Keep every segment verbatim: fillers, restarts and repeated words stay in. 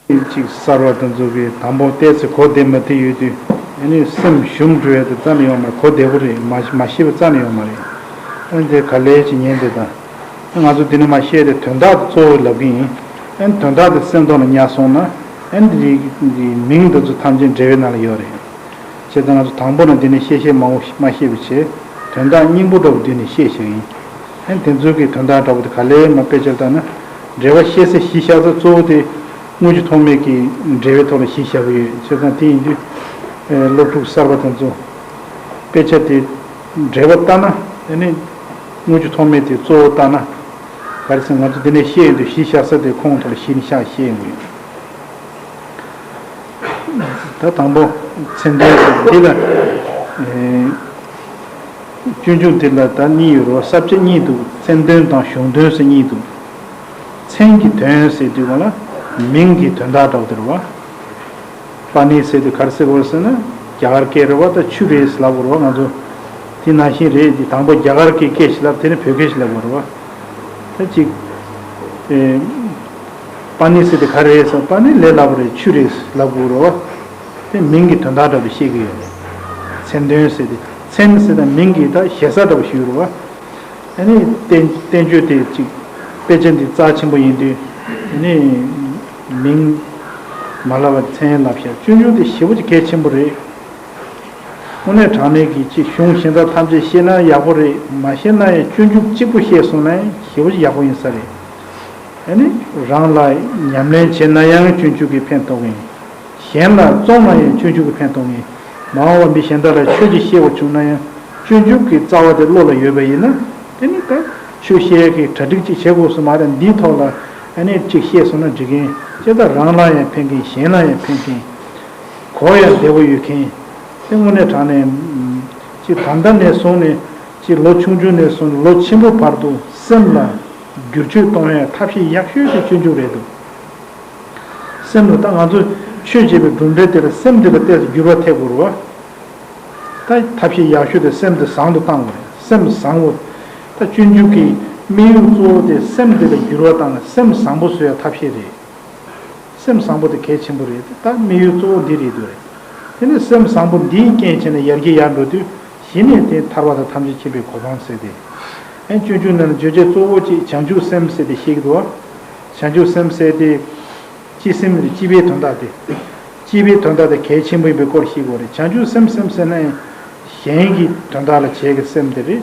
ཅིག་གསར་བ་དེ་ཚོ་གིས་དང་པོ་བལྟས་ཚེ་གོ་བདེ་མ་བདེ་ཡོད་དུས། ཨ་ནི་སེམས་ཞུམ་འགྲོ་ཡ་དེ་རྩ་ནས་ཡོད་མ་རེད། གོ་བདེ་པོ་རེད། མ་མ་ཤེས་པ་རྩ་ནས་ཡོད་མ་རེད། ཨ་ནི་དེ་ག་ལེ་ཅིག་ཉན་དེ་དང་། ང་ཚོ་འདི་ནས་མ་བཤད་དེ་དོན་དག་དེ་གཙོ་བོ་ལབ་གི་ཡིན། ཨ་ནི་དོན་དག་དེ་སེམས་ཐོག་ལ་ཉར་སོང་ན། ཨ་ནི་འདི་འདི་མིང་དེ་ཚོ་ཐམས་ཅད་འགྲེལ་པའི་ནང་ལ་ཡོད་རེད། བྱས་ཙང་ང་ཚོ་དང་པོ་ནས་འདི་ནས་བཤད་བཤད་མང་པོ་མ་བཤད་པ་བྱས། དོན་དག་སྙིང་པོ་འདྲ་པོ་འདི་ནས་བཤད་བཞག་ཡིན། ཨ་ནི་དེ་ཚོ་གི་དོན་དག་འདྲ་པོ་དེ་ག་ལེ་མ་དཔེ་ཆ་ལྟ་ན། འགྲེལ་པ་བཤད་སའི་གཞི་བཞག་ས་གཙོ་བོ་དེ། དངུལ་ཆུ་ཐོགས་མེད་ཀྱི་འགྲེལ་པའི་ཐོག་ལ་གཞི་བཞག་གི་ཡོད། བྱས་ཙང་དེ་ཡིན་དུས། ཨེ། སློབ་ཕྲུག་གསར་པ་དེ་ཚོ་དཔེ་ཆ་དེ་འགྲེལ་པ་ལྟ་ན། ཨ་ནི་དངུལ་ཆུ་ཐོགས་མེད་དེ་གཙོ་བོ་ལྟ་ན། ག་རེ་ཟེར། ང་ཚོ་འདི་ནས་བཤད་ཡོང་དུས་གཞི་བཞག་ས་དེ་ཁོང་ཐོག་ལ་གཞི་ནས་བཞག་བཤད་ཡོང་གི་ཡོད། ད་དང་པོ་མཚན་དོན་ཟེར་འདི་ལ། ཨེ། སྤྱོད་འཇུག་འདི་ལ་ད་གཉིས་ཡོད་རེད་པ། ས་བཅད་གཉིས་འདུག་མཚན་དོན་དང་གཞུང་དོན་ཟེར་གཉིས་འདུག་མཚན་གྱི་དོན་ཟེར་དུས་སྒང་ལ་མིང་གི་དོན་དག་འདྲ་པོ་དེ་རེད་པ། པཱ་ཎི་ཟེར་དུས་ག་རེ་ཟེར་དགོས་རེད་ཟེར་ན། རྒྱ་གར་སྐད་རེད་པ། ད་ཆུ་རེད་ཟེར་ལབ་དགོས་རེད་པ། ང་ཚོ་དེ་ནང་བཞིན་རེད། དེ་དང་པོ་རྒྱ་གར་གྱི་སྐད་ཞིག་ལབ། དེ་ནས་བོད་སྐད་ཞིག་ལབ་དགོས་རེད་པ། ད་ཅིག་ཨེ། པཱ་ཎི་ཟེར་དེ་ག་རེ་རེད་ཟེར། པཱ་ཎི་ལབ་ལབ་རེད། ཆུ་རེད་ལབ་དགོས་རེད་པ། དེ་མིང་གི་དོན་དག་འདྲ་པོ་ཤེས་ཀྱི་ཡོད་རེད། མཚན་དོན་ཟེར་དེ། མཚན་ཟེར་དང་མིང་གི་ད་ཞེ་ས་འདྲ་པོ་ཞིག་ཡོད་རེད་པ། ཨ་ནི་བསྟན་བསྟན་བཅོས་དེ་ཅིག་དཔེ་ཆ་འདི་རྩ་ཆེན་པོ་ཡིན་དུས། ཨ་ནི་མིང་མ་ལབ་པར་མཚན་ལབ་བཞག་སྤྱོད་འཇུག་དེ་ཞེ་པོ་ཅིག་གལ་ཆེན་པོ་རེད། དངོས་གནས་དྲང་གནས་ཀྱི་ཅིག་གཞུང་གཞན་དག་ཐམས་ཅད་ཤེས་ན་ཡག་པོ་རེད། མ་ཤེས་ན་ཡང་སྤྱོད་འཇུག་གཅིག་པུ་ཤེས་སོང་ན་ཡང་ཞེ་པོ་ཅིག་ཡག་པོ་ཡིན་ས་རེད། ཨ་ནི་རང་ལ་ཉམས་ལེན་བྱེད་ན་ཡང་སྤྱོད་འཇུག་གིས་ཕན་ཐོགས་ཡིན། གཞན་ལ་བཙོང་ན་ཡང་སྤྱོད་འཇུག་གིས་ཕན་ཐོགས་ཡིན། མ་འོངས་པ་མི་གཞན་དག་ལ་ཆོས་ཅིག་བཤད་དགོས་བྱུང་ན་ཡང་སྤྱོད་འཇུག་གི་རྩ་བ་དེ་བློ་ལ་ཡོད་པ་ཡིན་ན། དེ་ནི་ད་ཆོས་བཤད་ཡས་ཀྱི་གྲ་སྒྲིག་ཅིག་བྱེད་དགོས་སུ་མ་རེད། འདིའི་ཐོག་ལ་ཨ་ནི་ཅིག་བཤད་སོང་ན་འགྲིག་གིན། ཅེས་ད་རང་ལ་ཡང་ཕན་གིན། གཞན་ལ་ཡང་ཕན་གིན། གོ་ཡང་བདེ་པོ་ཡོད་མཁན། དེ་དངོས་གནས་དྲང་གནས་ཅིག་ད་ལྟ་ནས་བཟུང་ནས་ཅིག་ལོ་ཆུང་ཆུང་ནས་བཟུང་ལོ་ཆེན་པོ་བར་དུ་སེམས་ལ་བསྒྱུར་བཅོས་གཏོང་ཡས་ཐབས་ཤེས་ཡག་ཤོས་དེ་སྤྱོད་འཇུག་རེད་འདུག་སེམས་ལ་ད་ང་ཚོ་ཆོས་བྱེད་པའི་གྲུབ་འབྲས་དེ་ལ་སེམས་དེ་ལ་བལྟས་ཏེ་འགྱུར་བ་ཐེབས་དགོས་རེད་པ། ད་ཐབས་ཤེས་ཡག་ཤོས་དེ་སེམས་དེ་བཟང་དུ་བཏང་དགོས་རེད། སེམས་བཟང་པོ། ད་སྤྱོད་འཇུག་གི་དམིགས་ཡུལ་གཙོ་བོ་དེ་སེམས་དེ་ལ་འགྱུར་བ་བཏང་ནས་སེམས་བཟང་པོ་བཟོ་ཡ་ཐབས་ཤེས་རེད། སེམས་བཟང་པོ་དེ་གལ་ཆེན་པོ་རེད། ད་དམིགས་ཡུལ་གཙོ་བོ་འདི་རེད་འདུག་རེད། དེ་ནས་སེམས་བཟང་པོ་འདིའི་རྐྱེན་བྱས་ནས་ཡར་རྒྱས་ཡར་འགྲོ་དུས་གཞི་ནས་དེ་ཐར་པ་དང་ཐམས་ཅད་མཁྱེན་པའི་གོ་འཕང་ཟེར་ཏེ། ཨན་སྤྱོད་འཇུག་ནང་ལ་བརྗོད་བྱ་གཙོ་བོ་གཅིག་བྱང་ཆུབ་སེམས་ཟེར་ཏེ་བཤད་ཀྱི་འདུག་བ། བྱང་ཆུབ་སེམས་ཟེར་ཏེ། སྤྱི་སེམས་རེད། སྤྱི་པའི་དོན་དག་དེ། སྤྱི་པའི་དོན་དག་དེ་གལ་ཆེན་པོ་ཡིན་པའི་སྐོར་བཤད་དགོས་རེད། བྱང་ཆུབ་སེམས་སེམས་ཟེར་ན་ཡང་གཞན་གྱི་དོན་དག་ལ་བྱེད་ཀྱི་སེམས་དེ་རེད།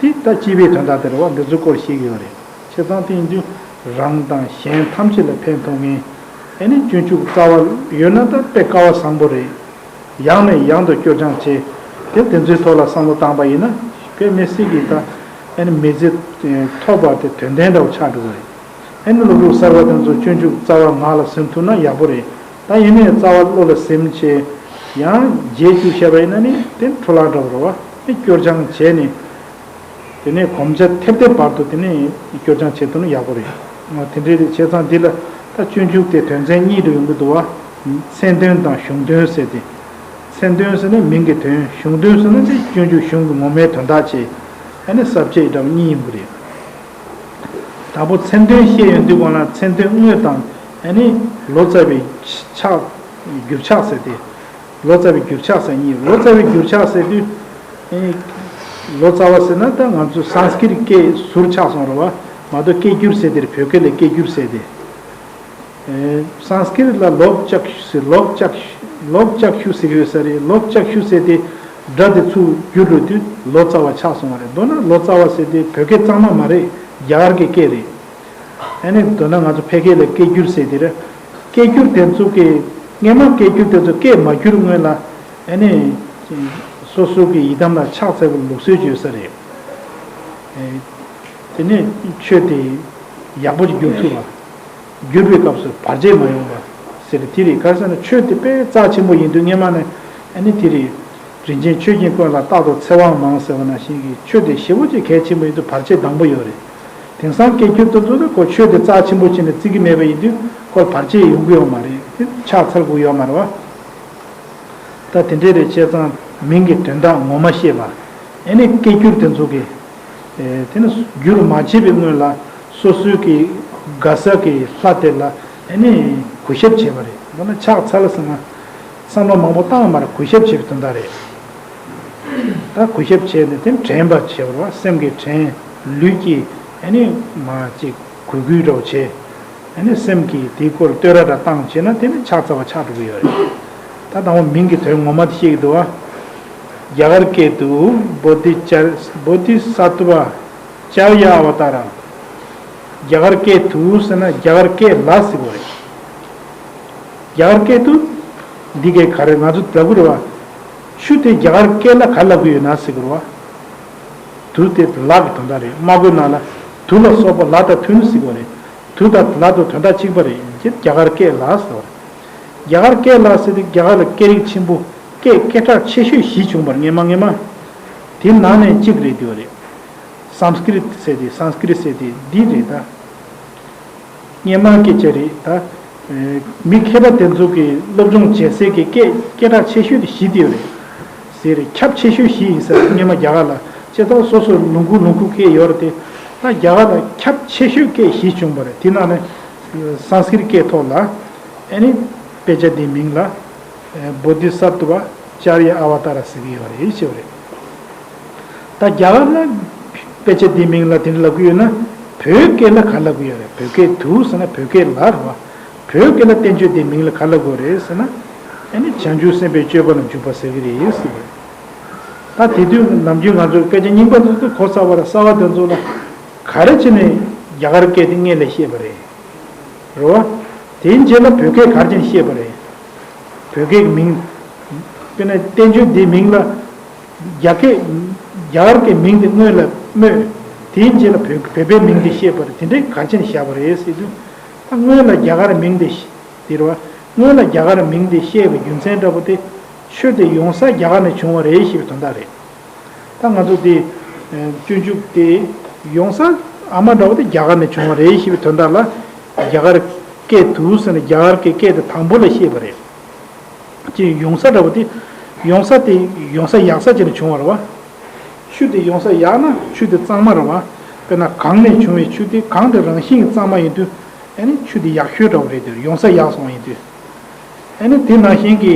དེ་ད་སྤྱི་པའི་དོན་དག་དེ་རེད་བ། འདི་ཚོའི་སྐོར་བཤད་ཀྱི་ཡོད་རེད། བྱས་ཙང་དེ་ཡིན་དུས་རང་དང་གཞན་ཐམས་ཅད་ལ་ཕན་ཐོགས་མཁན། ཨེ་ནི་སྤྱོད་འཇུག་རྩ་བ་ཡོད་ན་ད་དཔེ་སྐལ་བ་བཟང་པོ་རེད། ཡང་ནས་ཡང་དུ་སྐྱོར་སྦྱང་བྱས། དེ་དེ་ཚོའི་ཐོག་ལ་བསམ་བློ་བཏང་པ་ཡིན་ན་དཔེ་མི་སྲིད་ཀྱི་ད་ཨེ་ནི་མི་ཚེ་ཐོབ་པ་དེ་དོན་ལྡན་འདྲ་བོ་ཆགས་འགྲོ་གི་རེད། ཨེ་ནི་སློབ་ཕྲུག་གསར་པ་དེ་ཚོ་སྤྱོད་འཇུག་རྩ་བ་ངག་ལ་ཟིན་ཐུབ་ན་ཡག་པོ་རེད། ད་ཡིན་ནའི་རྩ་བ་བློ་ལ་ཟིན་བྱས་ཡང་རྗེས་བཅུག་བཞག་པ་ཡིན་ན་ནི་དེ་འཕྲོ་བརླག་འདྲ་བོ་རེད་བ། དེ་སྐྱོར་སྦྱང་བྱས་ནས། དེ་ནས་གོམས་ཆ་ཐེབས་ཐེབས་བར་དུ་དེ་ནས་སྐྱོར་སྦྱང་བྱེད་ཐུབ་ན་ཡག་པོ་རེད། དེ་འདྲའི་རེད། བྱས་ཙང་འདི་ལ་ད་སྤྱོད་འཇུག་དེ་དོན་ཚན་གཉིས་རུ་ཡོང་གི་འདུག་བ། མཚན་དོན་དང་གཞུང་དོན་ཟེར་ཏེ། མཚན་དོན་ཟེར་ན་མིང་གི་དོན། གཞུང་དོན་ཟེར་ན་དེ་སྤྱོད་འཇུག་གཞུང་གི་ངོ་མའི་དོན་དག་བྱས། ཨ་ནི་ས་བཅད་འདྲ་བ་གཉིས་ཡོང་གི་རེད། དང་པོ་མཚན་དོན་བཤད་ཡོང་དུས་སྒང་ལ་མཚན་དོན་དངོས་དང་ཨ་ནི་ལོ་ཙཱ་བའི་ཕྱག་འགྱུར་ཕྱག་ཟེར་ཏེ། ལོ་ཙཱ་བའི་འགྱུར་ཕྱག་ཟེར་གཉིས། ལོ་ཙཱ་བའི་འགྱུར་ཕྱག་ཟེར་དུས། ཨེ། ལོ་ཙཱ་བ་ཟེར་ན་ད་ང་ཚོ་སཾ་སྐྲྀཏ་སྐད་ཟུར་ཆགས་སོང་རེད་བ། མ་གཏོགས་སྐད་སྒྱུར་ཟེར་དེར་བོད་སྐད་ལ་སྐད་སྒྱུར་ཟེར་ཏེ། ཨེ། སཾ་སྐྲྀཏ་ལ་ལོག་ཙཀྵུ་ཟེར། ལོག་ཙཀྵུ། ལོག་ཙཀྵུ་ཟེར་གྱི་ཡོད་ས་རེད། ལོག་ཙཀྵུ་ཟེར་དེ་སྒྲ་དེ་ཚུར་བསྒྱུར་འགྲོ་དུས་ལོ་ཙཱ་བ་ཆགས་སོང་བ་རེད། མདོར་ན་ལོ་ཙཱ་བ་ཟེར་དེ་བོད་སྐད་གཙང་མ་མ་རེད། རྒྱ་གར་གྱི་སྐད་རེད། ཨ་ནི་མདོར་ན་ང་ཚོ་ཕལ་སྐད་ལ་སྐད་སྒྱུར་ཟེར་དེ་རེད། སྐད་སྒྱུར་དེ་ཚོ་གི་སྔས་མ་སྐད་སྒྱུར་དེ་ཚོ་སྐད་མ་བསྒྱུར་སྔོན་ལ་ཨ་ནི་སོ་སོ་གི་ཡི་དམ་ལ་ཕྱག་འཚལ་བའི་ལུགས་སྲོལ་ཅིག་ཡོད་ས་རེད། ཨེ། དེ་ནས་ཆོས་དེ་ཡག་པོ་ཅིག་བསྒྱུར་ཐུབ་པ། བསྒྱུར་བའི་སྐབས་སུ་བར་ཆད་མ་ཡོང་བ་ཟེར་དེ་རེད། ག་རེ་ཟེར་ན་ཆོས་དེ་དཔེ་རྩ་ཆེན་པོ་ཡིན་དུས་སྔས་མ་ནས་ཨ་ནི་དེ་རེད། རིན་ཆེན་ཆོས་ཀྱི་ཀུན་ལ་རྟག་ཏུ་འཚེ་བ་མང་ཟེར་བ་ནང་བཞིན་གྱི་ཆོས་དེ་ཞེ་པོ་ཅིག་གལ་ཆེན་པོ་ཡིན་དུས་བར་ཆད་དང་པོ་ཡོད་རེད། དེང་སང་སྐད་སྒྱུར་དེ་ཚོ་ནི་ཁོ་ཆོས་དེ་རྩ་ཆེན་པོ་བྱས་ནས་བརྩི་གི་མེད་པ་ཡིན་དུས་ཁོ་བར་ཆད་ཡོང་གི་ཡོད་མ་རེད། དེ་ཕྱག་འཚལ་དགོས་ཡོད་མ་རེད་བ། ད་དེ་འདྲས་རེད། བྱས་ཙང་མིང་གི་དོན་དག་ངོ་མ་ཤེས་པ། ཨེ་ནི་སྐད་སྒྱུར་དེ་ཚོ་གི། ཨེ། དེ་ནི་སྒྱུར་མ་བྱས་པའི་སྔོན་ལ་སོ་སོའི་གི་དགའ་ས་གི་ལྷ་དེ་ལ་ཨེ་ནི་ གུས་ཞབས་བྱས་པ་རེད། མདོར་ན་ཕྱག་འཚལ་ཟེར་ན་བསམ་བློ་མང་པོ་བཏང་མ་རེད། གུས་ཞབས་བྱས་པའི་དོན་དག་རེད། ད་གུས་ཞབས་བྱས་ནས་དེ་དྲན་པ་བྱས་པ་རེད་བ། སེམས་ཀྱི་དྲན། ལུས་ཀྱིས་ཨ་ནི་མ་ཅིག་གུས་གུས་འདྲ་བོ་བྱས། ཨ་ནི་སེམས་ཀྱིས་དེའི་སྐོར་བསྟོད་ར་འདྲ་བཏང་བྱས་ན་དེ་ནི་ཕྱག་འཚལ་བ་ཆགས་འགྲོ་གི་ཡོད་རེད། ད་དང་པོ་མིང་གི་དོན་ངོ་མ་དེ་བཤད་ཀྱི་འདུག་བ། རྒྱ་གར་སྐད་དུ་བོ་དྷི་ཙར་བོ་དྷི་ས་ཏྭ་ཨ་ཙཱརྱ་ཨ་བ་ཏཱ་ར། རྒྱ་གར་སྐད་དུ་ཟེར་ན་རྒྱ་གར་སྐད་ལ་ཟེར་དགོས་རེད། རྒྱ་གར་སྐད་དུ་འདི་གའི་ག་རེ་ང་ཚོ་ལབ་དགོས་རེད་བ། ཆུ་དེ་རྒྱ་གར་སྐད་ལ་ག་ལབ་དགོས་ཡོད་ན་ཟེར་དགོས་རེད་བ། དུ་དེ་ལ་གི་དོན་དག་རེད། དམར་པོའི་ནང་ལ་དུ་ལ་སོགས་པ་ལ་དང་མཐུན་ཟེར་དགོས་རེད། དུ་དང་ལ་དང་དོན་དག་གཅིག་པ་རེད། རྒྱ་གར་སྐད་ལ་ཟེར་བ་རེད། རྒྱ་གར་སྐད་ལ་ཟེར་དུས་རྒྱ་གར་ལ་སྐད་རིགས་ཆེན་པོ་སྐད་སྐད་གྲགས་ཆེ་ཤོས་བཞི་བྱུང་བར་སྔས་མ་སྔས་མ། དེ་ནང་ནས་གཅིག་རེད་འདུག་རེད། སཾ་སྐྲྀཏ་ཟེར་དེ་སཾ་སྐྲྀཏ་ཟེར་དེ་འདི་རེད་ད། སྔས་མ་སྐད་ཆ་རེད་ད། མི་མཁས་པ་དེ་ཚོ་གི་སློབ་སྦྱོང་བྱེད་སའི་གི་སྐད་སྐད་གྲགས་ཆེ་ཤོས་དེ་བཞི་དེ་རེད། ཟེར་རེད། ཁྱབ་ཆེ་ཤོས་བཞི་ཡིན་ཟེར་སྔས་མ་རྒྱ་གར་ལ། བྱས་ཙང་སོ་སོ་ལུང་ཁུག་ལུང་ཁུག་སྐད་ཡོད་རེད་དེ། ད་རྒྱ་གར་ལ་ཁྱབ་ཆེ་ཤོས་སྐད་བཞི་བྱུང་བ་རེད། དེ་ནང་ནས་སཾ་སྐྲྀཏ་སྐད་ཐོག་ལ་ཨ་ནི་དཔེ་ཆ་འདིའི་མིང་ལ་བོ་དྷི་ས་ཏྭ་ཨ་ཙཱརྱ་ཨ་བ་ཏཱ་ར་ཟེར་གྱི་ཡོད་རེད་ཞེས་པ་རེད། ད་རྒྱ་གར་ལ་དཔེ་ཆ་འདིའི་མིང་ལ་དེ་འདྲ་ལབ་ཀྱི་ཡོད་ན་བོད་སྐད་ལ་ག་ལབ་ཀྱི་ཡོད་རེད། བོད་སྐད་དུ་ཟེར་ན་བོད་སྐད་ལ་རེད་བ། བོད་སྐད་ལ་བསྟན་བཅོས་འདིའི་མིང་ལ་ག་ལབ་དགོས་རེད་ཟེར་ན། ཨ་ནི་བྱང་ཆུབ་སེམས་དཔའི་སྤྱོད་པ་ལ་འཇུག་པ་ཟེར་གྱི་རེད་ཟེར་བ་རེད། ད་དེ་དུས་ནམ་རྒྱུན་ང་ཚོས་སྐད་ཆ་རྙིང་པ་དེ་ཚོ་གོ་ཚར་བ་ལ་གསར་བ་དེ་ཚོ་ལ་ག་རེ་བྱས་ནས་རྒྱ་གར་སྐད་དེ་སྔོན་ལ་བཤད་པ་རེད། རེད་བ། དེའི་རྗེས་ལ་བོད་སྐད་ག་རེ་བྱས་ནས་བཤད་པ་རེད། བོད་སྐད་ཀྱི་མིང་། དཔེར་ན་བསྟན་བཅོས་འདིའི་མིང་ལ་རྒྱ་སྐད་རྒྱ་གར་གྱི་མིང་དེ་སྔོན་ལ་སྨོས། དེའི་རྗེས་ལ་བོད་བོད་པའི་མིང་དེ་བཤད་པ་རེད། དེ་འདྲའི་ག་རེ་བྱས་ནས་བཞག་པ་རེད་ཟེར་དུས། ད་སྔོན་ལ་རྒྱ་གར་མིང་དེ་བཤད་དེ་རེད་བ། སྔོན་ལ་རྒྱ་གར་མིང་དེ་བཤད་པའི་རྒྱུ་མཚན་འདྲ་པོ་དེ། ཆོས་དེ་ཡོང་ས་རྒྱ་གར་ནས་བྱུང་བ་རེད་ཞེས་པའི་དོན་དག་རེད། ད་ང་ཚོ་དེ་སྤྱོད་འཇུག་དེ་ཡོང་ས་ཨ་མ་འདྲ་བོ་དེ་རྒྱ་གར་ནས་བྱུང་བ་རེད་ཞེས་པའི་དོན་དག་ལ། རྒྱ་གར་སྐད་དུ་ཟེར་ནས་རྒྱ་གར་གྱི་སྐད་དེ་དང་པོ་ལ་བཤད་པ་རེད། ཅེས་ཡོང་ས་འདྲ་བོ་དེ། ཡོང་ས་དེ་ཡོང་ས་ཡག་ས་ཅིག་ནས་བྱུང་བ་རེད་བ། ཆུ་དེ་ཡོང་ས་ཡག་ན་ཆུ་དེ་གཙང་མ་རེད་བ། དཔེར་ན་གངས་ནས་བྱུང་བའི་ཆུ་དེ་གངས་དེ་རང་བཞིན་གྱིས་གཙང་མ་ཡིན་དུས། ཨ་ནི་ཆུ་དེ་ཡག་ཤོས་འདྲ་བོ་རེད་དེ། ཡོང་ས་ཡག་སོང་བ་ཡིན་དུས། ཨ་ནི་དེ་ནང་བཞིན་གྱི་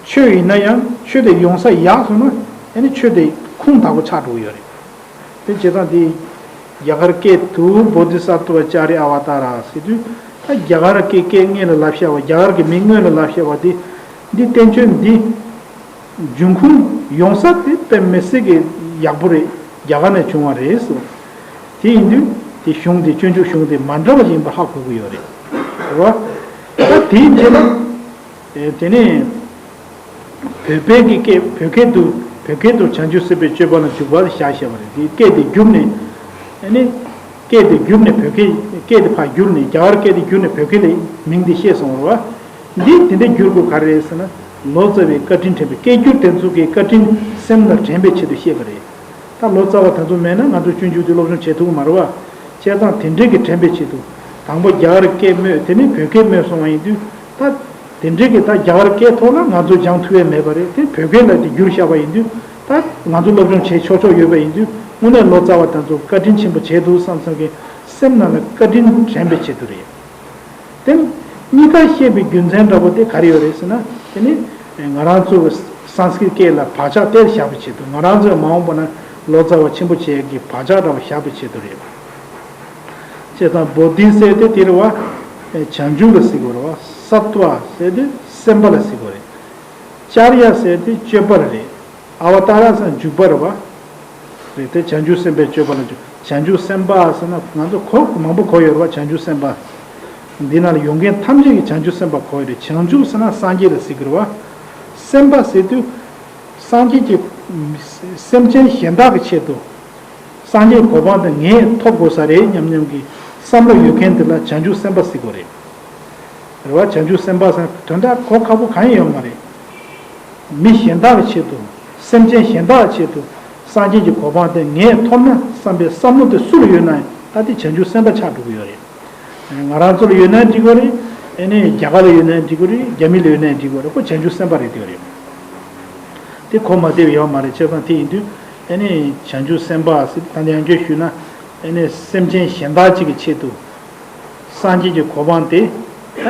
ཆོས་ཡིན་ན་ཡང་ཆོས་དེ་ཡོང་ས་ཡག་སོང་ན་ཨ་ནི་ཆོས་དེ་ཁུངས་དག་པོ་ཆགས་འགྲོ་གི་ཡོད་རེད། དེ་བྱས་ཙང་དེ་རྒྱ་གར་སྐད་དུ་བོ་དྷི་ས་ཏྭ་ཨ་ཙཱརྱ་ཨ་བ་ཏཱ་ར་ཟེར་དུས། ད་རྒྱ་གར་གྱི་སྐད་སྔོན་ལ་ལབ་བཞག་པ། རྒྱ་གར་གྱི་མིང་སྔོན་ལ་ལབ་བཞག་པ་དེ། འདི་བསྟན་བཅོས་འདི་འབྱུང་ཁུངས་ཡོང་ས་དེ་དཔེ་མི་སྲིད་ཀྱི་ཡག་པོ་རེད། རྒྱ་གར་ནས་བྱུང་བ་རེད་ཟེར། དེ་ཡིན་དུས་དེ་གཞུང་དེ་སྤྱོད་འཇུག་གཞུང་དེ་མ་འདྲ་བ་ཡིན་པ་ཧ་གོ་གི་ཡོད་རེད། རེད་བ། ད་དེའི་རྗེས་ལ། ཨེ། དེ་ནས་བོད་པའི་གི་སྐད། བོད་སྐད་དུ། བོད་སྐད་དུ་བྱང་ཆུབ་སེམས་དཔའི་སྤྱོད་པ་ལ་འཇུག་པ་བཞག་བཞག་པ་རེད། དེ་སྐད་དེ་བསྒྱུར་ནས། ཨ་ནི་སྐད་དེ་བསྒྱུར་ནས་བོད་སྐད། སྐད་དེ་ཕར་བསྒྱུར་ནས་རྒྱ་གར་སྐད་དེ་བསྒྱུར་ནས་བོད་སྐད་ལ་མིང་དེ་བཤད་སོང་བ་རེད་བ། འདི་དེ་འདྲ་བསྒྱུར་དགོས་ག་རེ་རེད་ཟེར་ན། ལོ་ཙཱ་བའི་བཀའ་དྲིན་དྲན་པས། སྐད་བསྒྱུར་དེ་ཚོ་གི་བཀའ་དྲིན་སེམས་ལ་དྲན་པའི་ཆེད་དུ་བཤད་པ་རེད། ད་ལོ་ཙཱ་བ་དེ་ཚོ་མེད་ན་ང་ཚོ་སྤྱོད་འཇུག་དེ་སློབ་སྦྱོང་བྱེད་ཐུབ་ཀྱི་མ་རེད་བ། བྱས་ཙང་དེ་འདྲའི་གི་དྲན་པའི་ཆེད་དུ། དང་པོ་རྒྱ་གར་སྐད་སྨོས། དེ་ནས་བོད་སྐད་སྨོས་སོང་བ་ཡིན་དུས། ད་དེ་འདྲའི་གི་ད་རྒྱ་གར་སྐད་ཐོག་ལ་ང་ཚོ་སྦྱང་ཐུབ་ཡས་མེད་པ་རེད། དེ་བོད་སྐད་ལ་དེ་བསྒྱུར་བཞག་པ་ཡིན་དུས། ད་ང་ཚོ་སློབ་སྦྱོང་བྱེད་ཆོག་ཆོག་ཡོད་པ་ཡིན་དུས། དངོས་གནས་ལོ་ཙཱ་བ་དེ་ཚོ་བཀའ་དྲིན་ཆེན་པོ་བྱས་འདུག་བསམ་བསམ་གི་སེམས་ནང་ལ་བཀའ་དྲིན་དྲན་པའི་ཆེད་དུ་རེད། དེ་གཉིས་ཀ་བཤད་པའི་རྒྱུ་མཚན་འདྲ་པོ་དེ་ག་རེ་ཡོད་རེད་ཟེར་ན། དེ་ནི་ང་རང་ཚོ་གི་སཾ་སྐྲྀཏ་སྐད་ལ་བག་ཆགས་དེ་བཞག་པའི་ཆེད་དུ། ང་རང་ཚོས་མ་འོངས་པ་ན་ལོ་ཙཱ་བ་ཆེན་པོ་བྱེད་ཡག་གི་བག་ཆགས་འདྲ་པོ་བཞག་པའི་ཆེད་དུ་རེད། བྱས་ཙང་བོ་དྷི་ཟེར་དེ་དེ་རེད་བ། བྱང་ཆུབ་ལ་ཟེར་གྱི་ཡོད་རེད་བ། སཏྭ་ཟེར་དེ་སེམས་དཔའ་ལ་ཟེར་གྱི་ཡོད་རེད། ཙཱརྱ་ཟེར་དེ་སྤྱོད་པ་རེད། ཨ་བ་ཏཱ་ར་ཟེར་འཇུག་པ་རེད་བ། རེད་དེ། བྱང་ཆུབ་སེམས་དཔའི་སྤྱོད་པ་ལ་འཇུག་བྱང་ཆུབ་སེམས་དཔའ་ཟེར་ན་ང་ཚོ་གོ་མང་པོ་གོ་ཡོད་རེད་བ། བྱང་ཆུབ་སེམས་དཔའ། འདི་ནང་ལ་ཡོང་མཁན་ཐམས་ཅད་ཀྱིས་བྱང་ཆུབ་སེམས་དཔའ་གོ་ཡོད་རེད། བྱང་ཆུབ་ཟེར་ན་སངས་རྒྱས་ལ་ཟེར་གྱི་རེད་བ། སེམས་དཔའ་ཟེར་དུས། སངས་རྒྱས་ཀྱི། སེམས་ཅན་གཞན་དག་གི་ཆེད་དུ། སངས་རྒྱས་གོ་འཕང་དེ་ངས་ཐོབ་དགོས་ས་རེད་སྙམ་སྙམ་གྱི་བསམ་བློ་ཡོད་མཁན་དེ་ལ་བྱང་ཆུབ་སེམས་དཔའ་ཟེར་གྱི་རེད། རེད་བ། བྱང་ཆུབ་སེམས་དཔའ་ཟེར་དོན་དག་གོ་ཁག་པོ་གང་ཡང་ཡོད་མ་རེད། མི་གཞན་དག་གི་ཆེད་དུ། སེམས་ཅན་གཞན་དག་གི་ཆེད་དུ། སངས་རྒྱས་ཀྱི་གོ་འཕང་དེ་ངས་ཐོབ་ན་བསམ་པའི་བསམ་བློ་དེ་སུ་ལ་ཡོད་ན་ད་དེ་བྱང་ཆུབ་སེམས་དཔའ་ཆགས་འགྲོ་གི་ཡོད་རེད། ང་རང་ཚོ་ལ་ཡོད་ན་འགྲིག་གི་རེད། ཨ་ནི་རྒྱ་གར་ལ་ཡོད་ན་འགྲིག་གི་རེད། རྒྱ་མི་ལ་ཡོད་ན་འགྲིག་གི་རེད། ཁོ་བྱང་ཆུབ་སེམས་དཔའ་རེད་དེ་རེད། དེ་གོ་མ་བདེ་བ་ཡོད་མ་རེད། བྱས་ཙང་དེ་ཡིན་དུས་ཨ་ནི་བྱང་ཆུབ་སེམས་དཔའ་ཟེར་ད་ནི་ཡང་བསྐྱར་ཞུས་ན། ཨ་ནི་སེམས་ཅན་གཞན་དག་ཅིག་གི་ཆེད་དུ། སངས་རྒྱས་ཀྱི་གོ་འཕང་དེ་ ད་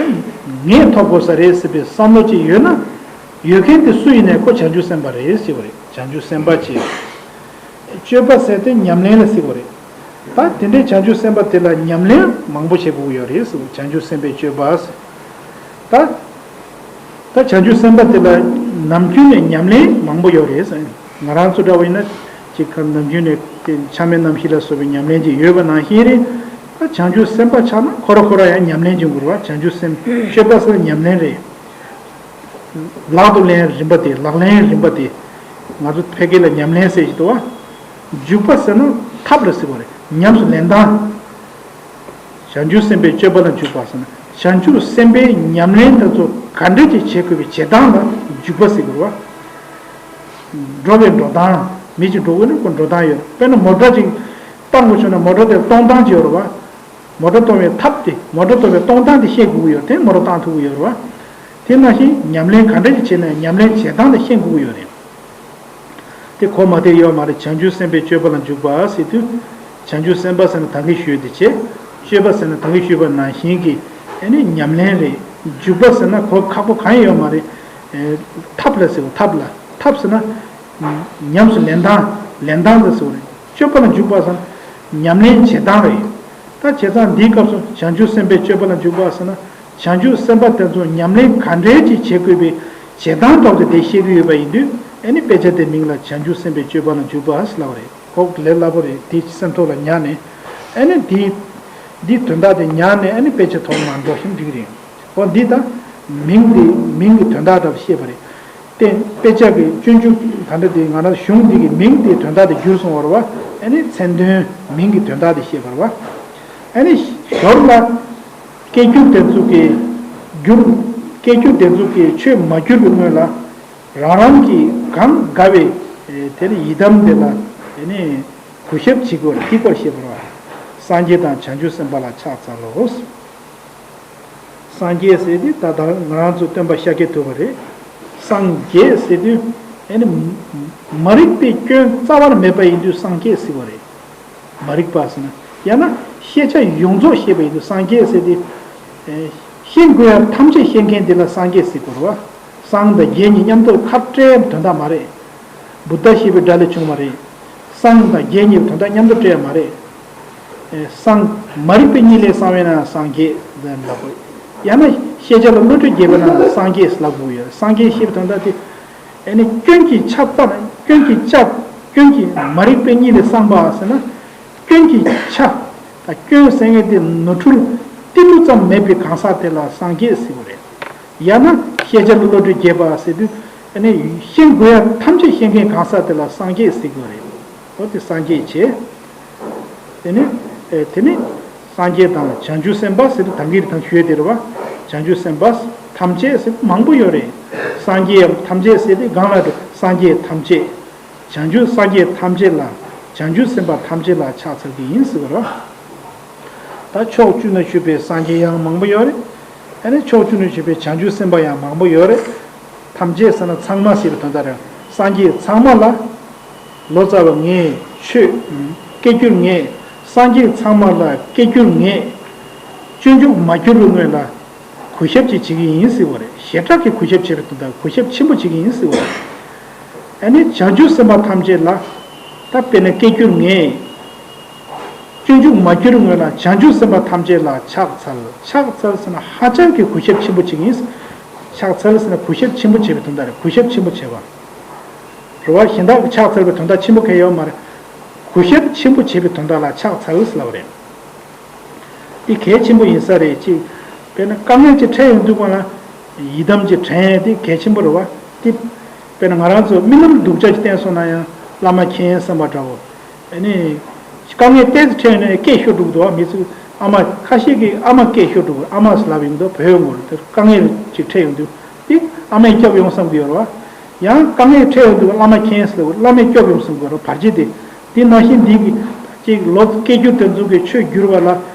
ངས་ཐོབ་དགོས་ས་རེད་ཟེར་བའི་བསམ་བློ་ཅིག་ཡོད་ན། ཡོད་མཁན་དེ་སུ་ཡིན་ནའི་ཁོ་བྱང་ཆུབ་སེམས་དཔའ་རེད་ཟེར་བ་རེད། བྱང་ཆུབ་སེམས་དཔའ་ཅེས། སྤྱོད་པ་ཟེར་དེ་ཉམས་ལེན་ལ་ཟེར་བ་རེད། ད་དེ་འདྲའི་བྱང་ཆུབ་སེམས་དཔའ་དེ་ལ་ཉམས་ལེན་མང་པོ་བྱེད་དགོས་ཀྱི་ཡོད་རེད་ཟེར་བ། བྱང་ཆུབ་སེམས་དཔའི་སྤྱོད་པ་ཟེར། ད་ད་བྱང་ཆུབ་སེམས་དཔའ་དེ་ལ་ནམ་རྒྱུན་ནས་ཉམས་ལེན་མང་པོ་ཡོད་རེད་ཟེར། ང་རང་ཚོ་འདྲ་བ་ཡིན་ན་ཅིག་ག་ནམ་རྒྱུན་ནས་དེ་ཆགས་མེད་རྣམ་བཞི་ལ་སོགས་པའི་ཉམས་ལེན་ཅིག་ཡོད་པ་ནང་བཞིན་རེད། ད་བྱང་ཆུབ་སེམས་དཔའ་ཆགས་ན་ཁོ་ར་ཁོ་ར་ཡང་ཉམས་ལེན་བྱེད་དགོས་རེད་བ། བྱང་ཆུབ་སེམས་སྤྱོད་པ་ཟེར་ན་ཉམས་ལེན་རེད། ལག་ཏུ་ལེན་རིམ་པ་དེ། ལག་ལེན་རིམ་པ་དེ། ང་ཚོ་ཕལ་སྐད་ལ་ཉམས་ལེན་ཟེར་གྱི་འདུག་བ། འཇུག་པ་ཟེར་ན་ཐབས་ལ་ཟེར་བ་རེད། ཉམས་སུ་ལེན་སྟངས། བྱང་ཆུབ་སེམས་དཔའི་སྤྱོད་པ་ལ་འཇུག་པ་ཟེར་ན། བྱང་ཆུབ་སེམས་དཔའི་ཉམས་ལེན་དེ་ཚོ་ག་འདྲ་ཅིག་བྱེད་དགོས་པའི་བྱེད་སྟངས་ལ་འཇུག་པ་ཟེར་དགོས་བ། འགྲོ་བའི་འགྲོ་སྟངས། མི་ཅིག་འགྲོ་དགོས་ན་ཁོ་འགྲོ་སྟངས་ཡོད། དཔེར་ན་མོ་ཊ་ཅིག་བཏང་དགོས་བྱུང་ན་མོ་ཊ་དེ་གཏོང་སྟངས་ཅིག་ཡོད་རེད་བ། མོ་ཊ་གཏོང་བའི་ཐབས་དེ། མོ་ཊ་གཏོང་བའི་གཏོང་སྟངས་དེ་ཤེས་དགོས་ཀྱི་ཡོད་རེད། དེ་མོ་ཊ་བཏང་ཐུབ་ཀྱི་ཡོད་རེད་བ། དེ་ནང་བཞིན་ཉམས་ལེན་ག་འདྲ་ཞིག་བྱས་ནའང་ཉམས་ལེན་བྱེད་སྟངས་དེ་ཤེས་དགོས་ཀྱི་ཡོད་རེད། དེ་གོ་མ་བདེ་ཡོད་མ་རེད། བྱང་ཆུབ་སེམས་དཔའི་སྤྱོད་པ་ལ་འཇུག་པ་ཟེར་དུས། བྱང་ཆུབ་སེམས་དཔའ་ཟེར་ན་ད་གིན་ཞུས་དེ་བྱས། སྤྱོད་པ་ཟེར་ན་ད་གིན་ཞུས་པ་ནང་བཞིན་གྱི་ཨ་ནི་ཉམས་ལེན་རེད། འཇུག་པ་ཟེར་ན་གོ་ཁག་པོ་གང་ཡང་ཡོད་མ་རེད། ཨེ། ཐབས་ལ་ཟེར་བ། ཐབས་ལ། ཐབས་ཟེར་ན། ཉམས་སུ་ལེན་སྟངས། ལེན་སྟངས་ལ་ཟེར་བ་རེད། སྤྱོད་པ་ལ་འཇུག་པ་ཟེར་ན་ཉམས་ལེན་བྱེད་སྟངས་རེད། ད་བྱས་ཙང་འདིའི་སྐབས་སུ་བྱང་ཆུབ་སེམས་དཔའི་སྤྱོད་པ་ལ་འཇུག་པ་ཟེར་ན། བྱང་ཆུབ་སེམས་དཔའ་དེ་ཚོ་ཉམས་ལེན་ག་འདྲའི་ཅིག་བྱེད་དགོས་པའི་བྱེད་སྟངས་ཐོག་ཏུ་དེ་བཤད་ཀྱི་ཡོད་པ་ཡིན་དུས། ཨ་ནི་དཔེ་ཆ་དེའི་མིང་ལ་བྱང་ཆུབ་སེམས་དཔའི་སྤྱོད་པ་ལ་འཇུག་པ་ཟེར་ལབ་པ་རེད། ཁོ་ལས་སླ་པོ་རེད། དེ་སེམས་ཐོག་ལ་ཉར་ནས། ཨ་ནི་དེ་འདི་དོན་དག་དེ་ཉར་ནས་ཨ་ནི་དཔེ་ཆ་ཐོག་མར་འགྲོ་ཞིང་འགྲིག་རེད། འོ་འདི་ད་མིང་དེ། མིང་གི་དོན་དག་འདྲ་བཤད་པ་རེད། ཏེ་དཔེ་ཆ་གི་སྤྱོད་འཇུག་ད་ལྟ་དེ་ང་རང་གཞུང་འདི་གི་མིང་དེའི་དོན་དག་དེ་བསྒྱུར་སོང་བ་རེད་བ། ཨ་ནི་མཚན་དོན། མིང་གི་དོན་དག་དེ་བཤད་པ་རེད་བ། ཨ་ནི་ཞོར་ལ་སྐད་སྒྱུར་དེ་ཚོ་གི་སྒྱུར། སྐད་སྒྱུར་དེ་ཚོ་གི་ཆོས་མ་བསྒྱུར་བའི་སྔོན་ལ། རང་རང་གིས་གང་དགའ་བའི་དེ་ནི་ཡི་དམ་དེ་ལ་ཨ་ནི་གུས་ཞབས་བྱེད་དགོས་རེད། དེའི་སྐོར་བཤད་པ་རེད་བ། སངས་རྒྱས་དང་བྱང་ཆུབ་སེམས་དཔའ་ལ་ཕྱག་འཚལ་ལོ། སངས་རྒྱས་ཟེར་དུས་ད་ལྟ་ང་རང་ཚོ་སྟོན་པ་ཤཱཀྱ་ཐུབ་པ་རེད། སངས་རྒྱས་ཟེར་དུས་ཨ་ནི་མ་རིག་པའི་སྐྱོན་རྩ་བ་ནས་མེད་པ་ཡིན་དུས་སངས་རྒྱས་ཟེར་བ་རེད། མ་རིག་པ་ཟེར་ན། ཡང་ན་ཤེས་བྱ་ཡོངས་རྫོགས་ཤེས་པ་ཡིན་དུས་སངས་རྒྱས་ཟེར་དུས། ཨེ། ཤེས་དགོས་ཡ་ཐམས་ཅད་ཤེས་མཁན་དེ་ལ་སངས་རྒྱས་ཟེར་དགོས་རེད་བ། སངས་དང་རྒྱས་གཉིས་མཉམ་དུ་ཁ་བྲལ་དོན་དག་མ་རེད། བུདྡྷ་ཞེས་པའི་སྒྲ་ལས་བྱུང་བ་རེད། སངས་དང་རྒྱས་གཉིས་དོན་དག་མཉམ་དུ་བྲལ་མ་རེད། ཨེ། སངས། མ་རིག་པའི་གཉིད་ལས་སངས་པས་ན་སངས་རྒྱས་ལབ་དགོས། ཡང་ན་ཤེས་བྱ་ལ་བློ་གྲོས་རྒྱས་པས་ན་སངས་རྒྱས་ལབ་དགོས་ཡོད། སངས་རྒྱས་ཞེས་པའི་དོན་དག་དེ། ཨེ་ནི་སྐྱོན་གྱི་ཆ་ཙམ། སྐྱོན་གྱི་ཆ། སྐྱོན་གྱི། མ་རིག་པའི་གཉིད་ལས་སངས་པ་ཟེར་ན། སྐྱོན་གྱི་ཆ། ད་སྐྱོན་ཟེར་མཁན་དེ་ནོར་འཁྲུལ་ཏིལ་འབྲུ་ཙམ་མེད་པའི་གང་ཟག་དེ་ལ་སངས་རྒྱས་ཟེར་བ་རེད། ཡང་ན་ཤེས་བྱ་ལ་བློ་གྲོས་རྒྱས་པ་ཟེར་དུས། ཨ་ནི་ཤེས་དགོས་ཡ་ཐམས་ཅད་ཤེས་མཁན་གང་ཟག་དེ་ལ་སངས་རྒྱས་ཟེར་དགོས་རེད། འོ་དེ་སངས་རྒྱས་བྱས། དེ་ནི། ཨེ། དེ་ནི་སངས་རྒྱས་དང་བྱང་ཆུབ་སེམས་དཔའ་ཟེར་དུས་ད་གིན་ད་ཞུས་དེ་རེད་བ། བྱང་ཆུབ་སེམས་དཔའ་ཐམས་ཅད་ཟེར་དུས་མང་པོ་ཡོད་རེད། སངས་རྒྱས་ཐམས་ཅད་ཟེར་དུས་གང་ལ་འགྲོ། སངས་རྒྱས་ཐམས་ཅད། བྱང་ཆུབ་སངས་རྒྱས་ཐམས་ཅད་ལ། བྱང་ཆུབ་སེམས་དཔའ་ཐམས་ཅད་ལ་ཕྱག་འཚལ་གྱི་ཡིན་ཟེར་བ་རེད། ད་ཕྱོགས་བཅུ་ན་བཞུགས་པའི་སངས་རྒྱས་ཡང་མང་པོ་ཡོད་རེད། ཨ་ནི་ཕྱོགས་བཅུ་ན་བཞུགས་པའི་བྱང་ཆུབ་སེམས་དཔའ་ཡང་མང་པོ་ཡོད་རེད། ཐམས་ཅད་ཟེར་ན་ཚང་མ་ཟེར་བའི་དོན་དག་རེད། སངས་རྒྱས་ཚང་མ་ལ། ལོ་ཙཱ་བ་ངས། ཆོས་སྐད་སྒྱུར་ངས། སངས་རྒྱས་ཚང་མ་ལ་སྐད་སྒྱུར་ངས། སྤྱོད་འཇུག་མ་བསྒྱུར་བའི་སྔོན་ལ། གུས་ཞབས་ཅིག་བྱེད་ཀྱི་ཡིན་ཟེར་བ་རེད། ཞེ་དྲག་གི་གུས་ཞབས་བྱེད་པའི་དོན་དག་གུས་ཞབས་ཆེན་པོ་བྱེད་ཀྱི་ཡིན་ཟེར་བ་རེད། ཨ་ནི་བྱང་ཆུབ་སེམས་དཔའ་ཐམས་ཅད་ལ། ད་དཔེར་ན་སྐད་སྒྱུར་ངས། སྤྱོད་འཇུག་མ་བསྒྱུར་སྔོན་ལ་བྱང་ཆུབ་སེམས་དཔའ་ཐམས་ཅད་ལ་ཕྱག་འཚལ། ཕྱག་འཚལ་ཟེར་ན་ཧ་ཅང་གི་གུས་ཞབས་ཆེན་པོ་བྱེད་ཀྱི་ཡིན། ཕྱག་འཚལ་ཟེར་ན་གུས་ཞབས་ཆེན་པོ་བྱེད་པའི་དོན་དག་རེད། གུས་ཞབས་ཆེན་པོ་བྱེད་པ། རེད་བ། གཞན་དག་གི་ཕྱག་འཚལ་བའི་དོན་དག་ཆེན་པོ་གང་ཡང་ཡོད་མ་རེད། གུས་ཞབས་ཆེན་པོ་བྱེད་པའི་དོན་དག་ལ་ཕྱག་འཚལ་ཟེར་ལབ་པ་རེད། འདི་གལ་ཆེན་པོ་ཡིན་ས་རེད། ཅིག་དཔེར་ན་དཀའ་ངལ་ཅིག་འཕྲད་ཡོང་དུས་སྒང་ལ་ཡི་དམ་ཅིག་དྲན་ཡས་དེ་གལ་ཆེན་པོ་རེད་བ། དེ་དཔེར་ན་ང་རང་ཚོ་རྨི་ལམ་སྡུག་ཅག་ཅིག་བསྟན་སོང་ན་ཡང་བླ་མ་མཁྱེན་བསམ་པ་འདྲ་བོ། ཨ་ནི་དཀའ་ངལ་ཏོག་ཙམ་འཕྲད་ཡོང་ན་སྐད་ཤོར་འགྲོ་གི་འདུག་བ། མི་ཚོས་ཨ་མ། ཁ་ཤས་ཀྱིས་ཨ་མ་སྐད་ཤོར་འགྲོ་གི། ཨ་མ་ཟེར་ལབ་ཡོང་གི་འདུག་བོད་ངོས་ལ་དཀའ་ངལ་ཅིག་འཕྲད་ཡོང་དུས། དེ་ཨ་མས་སྐྱོབ་ཡོང་བསམ་གྱི་ཡོད་རེད་བ། ཡང་དཀའ་ངལ་འཕྲད་ཡོང་དུས་བླ་མ་མཁྱེན་ཟེར་ལབ། བླ་མས་སྐྱོབ་ཡོང་བསམ་གྱི་ཡོད་རེད། བར་ཆད་དེ། དེ་ནང་བཞིན་འདི་གི་ཅིག་ལོ་སྐད་སྒྱུར་དེ་ཚོ་གི་ཆོས་བསྒྱུར་བ་ལ་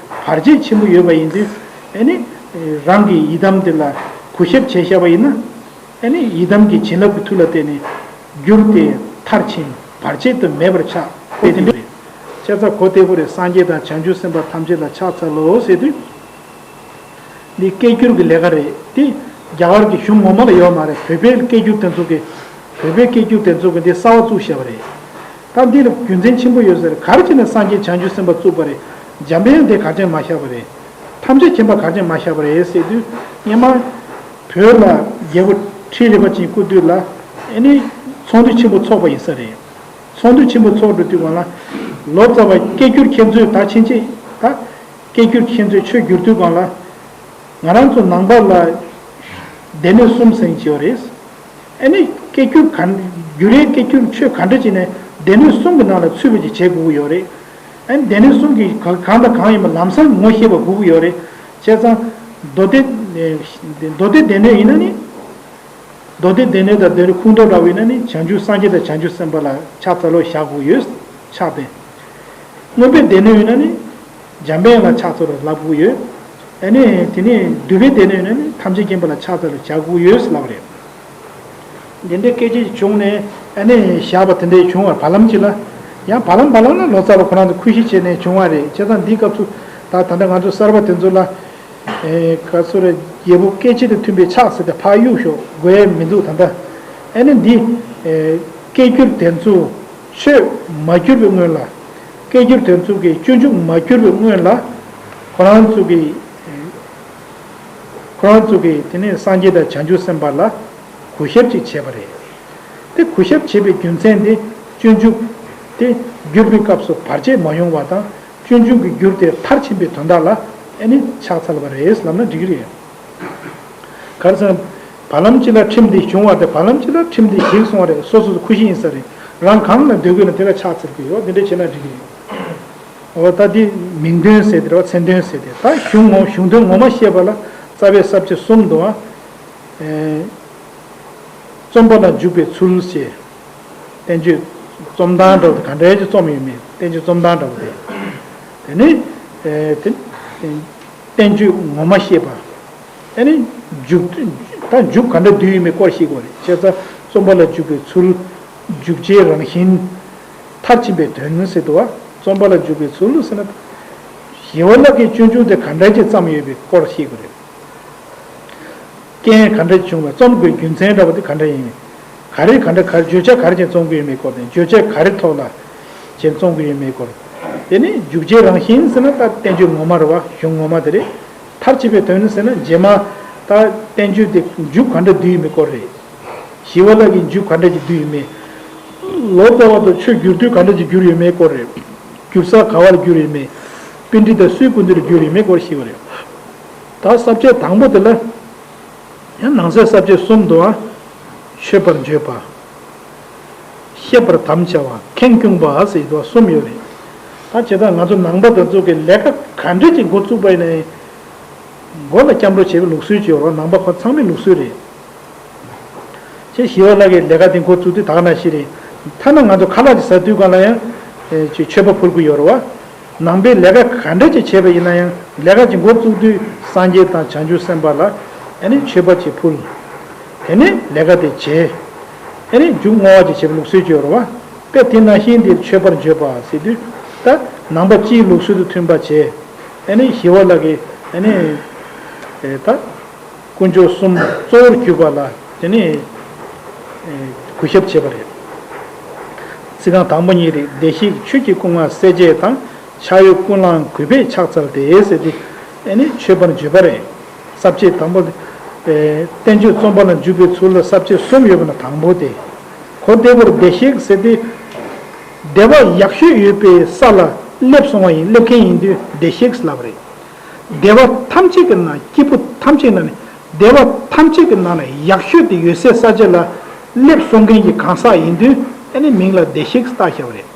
བར་ཆད་ཆེན་པོ་ཡོད་པ་ཡིན་དུས། ཨ་ནི་རང་གི་ཡི་དམ་དེ་ལ་གུས་ཞབས་བྱས་བཞག་པ་ཡིན་ན། ཨ་ནི་ཡི་དམ་གྱི་བྱིན་རླབས་ཀྱི་མཐུ་ལ་བརྟེན་ནས་བསྒྱུར་ཏེ་མཐར་ཕྱིན་བར་ཆད་དུ་མེད་པར་ཆགས་པས་དེ་འདྲ་རེད། བྱས་ཙང་གོ་བདེ་པོ་རེད། སངས་རྒྱས་དང་བྱང་ཆུབ་སེམས་དཔའ་ཐམས་ཅད་ལ་ཕྱག་འཚལ་ལོ་ཟེར་དུས། འདི་སྐད་སྒྱུར་གྱི་ལས་ཀ་རེད། དེ་རྒྱ་གར་གྱི་གཞུང་ངོ་མ་ལ་ཡོད་མ་རེད། བོད་པའི་སྐད་སྒྱུར་དེ་ཚོ་གི་བོད་པའི་སྐད་སྒྱུར་དེ་ཚོ་གི་འདི་གསར་བ་བཙུགས་བཞག་པ་རེད། ད་འདི་ལ་རྒྱུ་མཚན་ཆེན་པོ་ཡོད་ཟེར། ག་རེ་བྱས་ནས་སངས་རྒྱས་བྱང་ཆུབ་སེམས་དཔའ་བཙུགས་པ་རེད། འཇམ་དཔལ་དབྱངས་དེ་ག་རེ་བྱས་ནས་མ་བཞག་པ་རེད། ཐམས་ཅད་མཁྱེན་པ་ག་རེ་བྱས་ནས་མ་བཞག་པ་རེད་ཟེར་དུས། སྔོན་མ་བོད་ལ་རྒྱལ་པོ་ཁྲི་རལ་པ་ཅན་སྐུ་དུས་ལ་ཨེ་ནི་ཚོགས་འདུ་ཆེན་པོ་ཚོགས་པ་ཡིན་ས་རེད། ཚོགས་འདུ་ཆེན་པོ་ཚོགས་འགྲོ་དུས་སྒང་ལ། ལོ་ཙཱ་བ་སྐད་སྒྱུར་མཁན་ཚོས་ད་ཕྱིན་ཆད་ད་སྐད་སྒྱུར་མཁན་ཚོས་ཆོས་བསྒྱུར་དུས་སྒང་ལ། ང་རང་ཚོ་ནང་པ་ལ་སྡེ་སྣོད་གསུམ་ཟེར་གྱི་ཡོད་རེད། ཨ་ནི་སྐད་སྒྱུར་ག་སྒྱུར་རའི་སྐད་སྒྱུར་ཆོས་ག་འདྲ་བྱས་ནས་སྡེ་སྣོད་གསུམ་གྱི་ནང་ལ་ཚུད་པ་ཅིག་བྱེད་དགོས་ཀྱི་ཡོད་རེད། ཨ་ནི་སྡེ་སྣོད་གསུམ་གྱི་ག་གང་དང་གང་ཡིན་པ་ལམ་སང་ངོ་ཤེས་པ་དགོས་ཀྱི་ཡོད་རེད། བྱས་ཙང་མདོ་སྡེ་མདོ་སྡེ་སྡེ་སྣོད་ཡིན་ན་ནི། མདོ་སྡེ་སྡེ་སྣོད་དང་སྡེ་སྣོད་ཁུངས་གཏོགས་འདྲ་བོ་ཡིན་ན་ནི་བྱང་ཆུབ་སངས་རྒྱས་དང་བྱང་ཆུབ་སེམས་དཔའ་ལ་ཕྱག་འཚལ་ལོ་བཞག་དགོས་ཡོད། ཕྱག་དཔེ། མངོན་པའི་སྡེ་སྣོད་ཡིན་ན་ནི་འཇམ་དཔལ་ལ་ཕྱག་འཚལ་ལོ་ལབ་དགོས་ཡོད། ཨ་ནི་དེ་ནས་འདུས་པའི་སྡེ་སྣོད་ཡིན་ན་ནི་ཐམས་ཅད་མཁྱེན་པ་ལ་ཕྱག་འཚལ་ལོ་བྱ་དགོས་ཡོད་ལབ་རེད། འདི་འདྲའི་སྐད་ཆ་ཞིག་བྱུང་ནས་ཨ་ནི་བཞག་པ་དེ་འདྲའི་བྱུང་བར་བར་ལམ་གཅིག་ལ། ཡང་བར་ལམ་བར་ལམ་ལ་ལོ་ཙཱ་བ་ཁོ་རང་ཚོ་ཁུ་བཞི་བྱས་ནས་བྱུང་བ་རེད། བྱས་ཙང་འདིའི་སྐབས་སུ་ད་ད་ལྟ་ང་ཚོ་གསར་པ་དེ་ཚོ་ལ། ཨེ་ག་ཚོད་རེད། རྒྱལ་པོ་སྐད་ཅིག་དང་མཐུན་པའི་ཕྱག་ཟེར་ཏེ་ཕར་གཡུག་ཞོག། དགོས་ཡས་མི་འདུག་ད་ལྟ། ཨ་ནི་འདི་ཨེ་སྐད་སྒྱུར་དེ་ཚོ་ཆོས་མ་བསྒྱུར་བའི་སྔོན་ལ། སྐད་སྒྱུར་དེ་ཚོ་གི་སྤྱོད་འཇུག་མ་བསྒྱུར་བའི་སྔོན་ལ། ཁོ་རང་ཚོ་གི་ཁོ་རང་ཚོ་གི་དེ་ནས་སངས་རྒྱས་དང་བྱང་ཆུབ་སེམས་དཔའ་ལ་གུས་ཞབས་ཅིག་བྱས་པ་རེད། དེ་གུས་ཞབས་བྱེད་པའི་རྒྱུ་མཚན་དེ་སྤྱོད་འཇུག་དེ་བསྒྱུར་བའི་སྐབས་སུ་བར་ཆད་མ་ཡོང་བ་དང་། སྤྱོད་འཇུག་གི་རྒྱུར་དེ་མཐར་ཕྱིན་པའི་དོན་དག་ལ་ཨ་ནི་ཕྱག་འཚལ་བ་རེད་ལབ་ན་འགྲིག་གི་རེད། ག་རེ་ཟེར་ན། བར་ལམ་གཅིག་ལ་ཁྲིམས་འདི་བྱུང་བ་དེ་བར་ལམ་གཅིག་ལ་ཁྲིམས་འདི་ཞིག་སོང་བ་རེད། སོ་སོ་སོ་ཁུ་བཞི་ཡིན་ས་རེད། རང་གང་ལ་འདོད་དགོས་ན་དེ་ལ་ཕྱག་འཚལ་དགོས་ཡོད། འདི་འདྲ་བྱས་ན་འགྲིག་གི་རེད། འོ་ད་འདི་མིང་དོན་ཟེར་དེ་རེད་བ། མཚན་དོན་ཟེར་དེ། ད་གཞུང་ངོ་གཞུང་དོན་ངོ་མ་ཤེས་པ་ལ་རྩ་བའི་ས་བཅད་གསུམ་འདུག་ཨ། ཨེ། རྩོམ་པ་ལ་འཇུག་པའི་ཚུལ་ཞེས། བསྟན་བཅོས་རྩོམ་སྟངས་འདྲ་བོ་དེ་ག་འདྲ་ཅིག་རྩོམ་ཡོད་མེད། བསྟན་བཅོས་རྩོམ་སྟངས་འདྲ་བོ་དེ། དེ་ནས་ཨེ་དེ་བསྟན་བཅོས་ངོ་མ་ཤེས་པ། ཨ་ནི་འཇུག་ད་འཇུག་ག་འདྲ་བསྡུས་ཡོད་མེད་སྐོར་ཤེས་དགོས་རེད། བྱས་ཙང་རྩོམ་པ་ལ་འཇུག་པའི་ཚུལ། འཇུག་བྱེད་རང་བཞིན། མཐར་ཕྱིན་པའི་དོན་ཟེར་འདུག་བ། རྩོམ་པ་ལ་འཇུག་པའི་ཚུལ་ཟེར་ན། ཞི་བ་ལྷ་གིས་སྤྱོད་འཇུག་དེ་ག་འདྲ་ཅིག་བརྩམས་ཡོད་པའི་སྐོར་ཤེས་དགོས་རེད། རྐྱེན་ག་འདྲ་བྱུང་བ། རྩོམ་དགོས་རྒྱུ་མཚན་འདྲ་བོ་དེ་ག་འདྲ་ཡིན། ག་རེ་ག་འདྲ་ག་རེ་བརྗོད་བྱ་ག་རེ་བྱས་རྩོམ་གྱི་ཡོད་མེད་སྐོར་དང་། བརྗོད་བྱ་ག་རེ་ཐོག་ལ་བྱས་རྩོམ་གྱི་ཡོད་མེད་སྐོར། དེ་ནས་འཇུག་བྱེད་རང་བཞིན་ཟེར་ན་ད་བསྟན་བཅོས་ངོ་མ་རེད་བ། གཞུང་ངོ་མ་དེ་རེད། མཐར་ཕྱིན་པའི་དོན་ཟེར་ན་རྗེས་མ་ད་བསྟན་བཅོས་དེ་མཇུག་ག་འདྲ་བསྡུས་ཡོད་མེད་སྐོར་རེད། ཞི་བ་ལྷ་གིས་མཇུག་ག་འདྲ་ཅིག་བསྡུས་ཡོད་མེད། ལོ་ཙཱ་བ་དང་ཆོས་བསྒྱུར་དུས་ག་འདྲ་ཅིག་བསྒྱུར་ཡོད་མེད་སྐོར་རེད། བསྒྱུར་ས་ག་བར་བསྒྱུར་ཡོད་མེད། པཎྜི་ཏ་སུའི་སྐུ་མདུན་ལ་བསྒྱུར་ཡོད་མེད་སྐོར་ཤེས་པ་རེད། ད་ས་བཅད་དང་པོ་དེ་ལ། ཡང་ནང་གསེས་ས་བཅད་གསུམ་འདུག་ཨ། མཆོད་པར་བརྗོད་པ། བཤད་པར་དམ་བཅའ་བ། ཁེངས་སྐྱུང་བ་ཟེར་དུས་གསུམ་ཡོད་རེད། ད་བྱས་ཙང་ང་ཚོ་ནང་པ་དེ་ཚོ་གི་ལས་ཀ་ག་འདྲ་ཅིག་འགོ་བཙུགས་པ་ཡིན་ནའི། མགོ་ལ་སྐྱབས་འགྲོ་བྱེད་པའི་ལུགས་སྲོལ་ཅིག་ཡོད་རེད། ནང་པ་ཁོ་ཚང་མའི་ལུགས་སྲོལ་རེད། ཅེས་ཞི་བ་ལྷ་གིས་ལས་ཀ་དེ་འགོ་བཙུགས་དུས་ད་ག་ནང་བཞིན་རེད། ཐ་ན་ང་ཚོ་ཁ་ལག་ཅིག་ཟ་དུས་སྒང་ལ་ཡང་། ཨེ་ཅིག་མཆོད་པ་ཕུལ་དགོས་ཡོད་རེད་བ། ནང་པའི་ལས་ཀ་ག་འདྲ་ཅིག་བྱས་པ་ཡིན་ན་ཡང་ལས་ཀ་ཅིག་འགོ་བཙུགས་དུས་སངས་རྒྱས་དང་བྱང་ཆུབ་སེམས་དཔའ་ལ་ཨ་ནི་མཆོད་པ་ཅིག་ཕུལ། དེ་ནས་ལས་ཀ་དེ་བྱས། ཨ་ནི་མཇུག་བསྔོ་བ་ཅིག་བྱེད་པའི་ལུགས་སྲོལ་ཅིག་ཡོད་རེད་བ། དཔེ་དེ་ནང་བཞིན་འདིར་མཆོད་པར་བརྗོད་པ་ཟེར་དུས། ད་ནང་པ་སྤྱིའི་ལུགས་སྲོལ་དང་མཐུན་པ་བྱས། ཨ་ནི་ཞི་བ་ལྷ་གིས་ཨ་ནི་ཨེ་ད། དཀོན་མཆོག་གསུམ་གཙོ་བོར་གྱུར་པ་ལ་དེ་ནས་གུས་ཞབས་བྱེད་པ་རེད། ཚིག་རྐང་དང་པོ་གཉིས་རེད། བདེ་གཤེགས་ཆོས་ཀྱི་སྐུ་མངའ་སྲས་བཅས་དང་། ཕྱག་གཡོགས་ཀུན་བླངས་གུས་པས་ཕྱག་འཚལ་ཏེ་ཟེར་ཏེ་ཨ་ནི་མཆོད་པར་བརྗོད་པ་རེད། ས་བཅད་དང་པོ་དེ། བསྟན་བཅོས་རྩོམ་པ་ལ་འཇུག་པའི་ཚུལ་ལ་ས་བཅད་གསུམ་ཡོད་པ་ན་དང་པོ་དེ། གོ་བདེ་བར་བདེ་གཤེགས་ཟེར་ཏེ། བདེ་བ་ཡག་ཤོས་ཡོད་པའི་ས་ལ་སླེབས་སོང་བ་ཡིན། སླེབས་མཁན་ཡིན་དུས་བདེ་གཤེགས་ལབ་རེད། བདེ་བ་ཐམས་ཅད་ཀྱི་ནང་སྐྱེས་བུ་ཐམས་ཅད་ནང་ནས་བདེ་བ་ཐམས་ཅད་ཀྱི་ནང་ནས་ཡག་ཤོས་དེ་ཡོད་སའི་ས་ཆ་ལ་སླེབས་སོང་མཁན་གྱི་གང་ཟག་ཡིན་དུས་ཨ་ནི་མིང་ལ་བདེ་གཤེགས་བཏགས་བཞག་པ་རེད།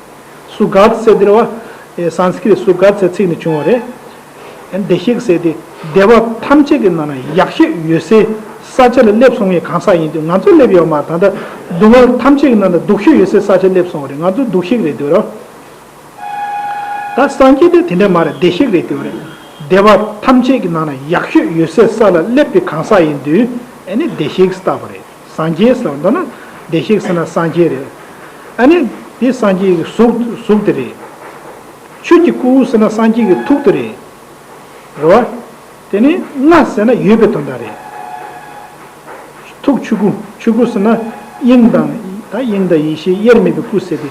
སུ་གྷ་ཏ་ཟེར་དེ་རེད་བ། སཾ་སྐྲྀ་ཏ་སུ་གྷ་ཏ་ཟེར་ཚིག་ནས་བྱུང་བ་རེད། བདེ་གཤེགས་ཟེར་དེ་བདེ་བ་ཐམས་ཅད་ཀྱི་ནང་ནས་ཡག་ཤོས་ཡོད་སའི་ས་ཆ་ལ་སླེབས་སོང་བའི་གང་ཟག་ཡིན་དུས་ང་ཚོ་སླེབས་ཡོད་མ་རེད། ད་ལྟ་སྡུག་བསྔལ་ཐམས་ཅད་ཀྱི་ནང་ནས་སྡུག་ཤོས་ཡོད་སའི་ས་ཆ་སླེབས་སོང་བ་རེད། ང་ཚོ་སྡུག་གཤེགས་རེད་འདུག་རོ། ད་སངས་རྒྱས་དེ་དེ་འདྲ་མ་རེད། བདེ་གཤེགས་རེད་དེ་རེད། བདེ་བ་ཐམས་ཅད་ཀྱི་ནང་ན་ཡག་ཤོས་ཡོད་སའི་ས་ལ་སླེབས་པའི་གང་ཟག་ཡིན་དུས་ཨ་ནི་བདེ་གཤེགས་བཏགས་པ་རེད། སངས་རྒྱས་ཟེར་བ་མདོར་ན་བདེ་གཤེགས་ཟེར་ན་སངས་རྒྱས་རེད། ཨ་ནི་དེ་སངས་རྒྱས་ཀྱི་གཟུགས་གཟུགས་དེ་རེད། ཆོས་ཀྱི་སྐུ་ཟེར་ན་སངས་རྒྱས་ཀྱི་ཐུགས་དེ་རེད། རེད་བ། དེ་ནས་ལྔ་ཟེར་ན་ཡོད་པའི་དོན་དག་རེད། ཐུགས་ཆོས་སྐུ། ཆོས་སྐུ་ཟེར་ན་དབྱིངས་དང་། ད་དབྱིངས་དང་ཡེ་ཤེས་དབྱེར་མེད་པའི་སྐུ་ཟེར་ཏེ།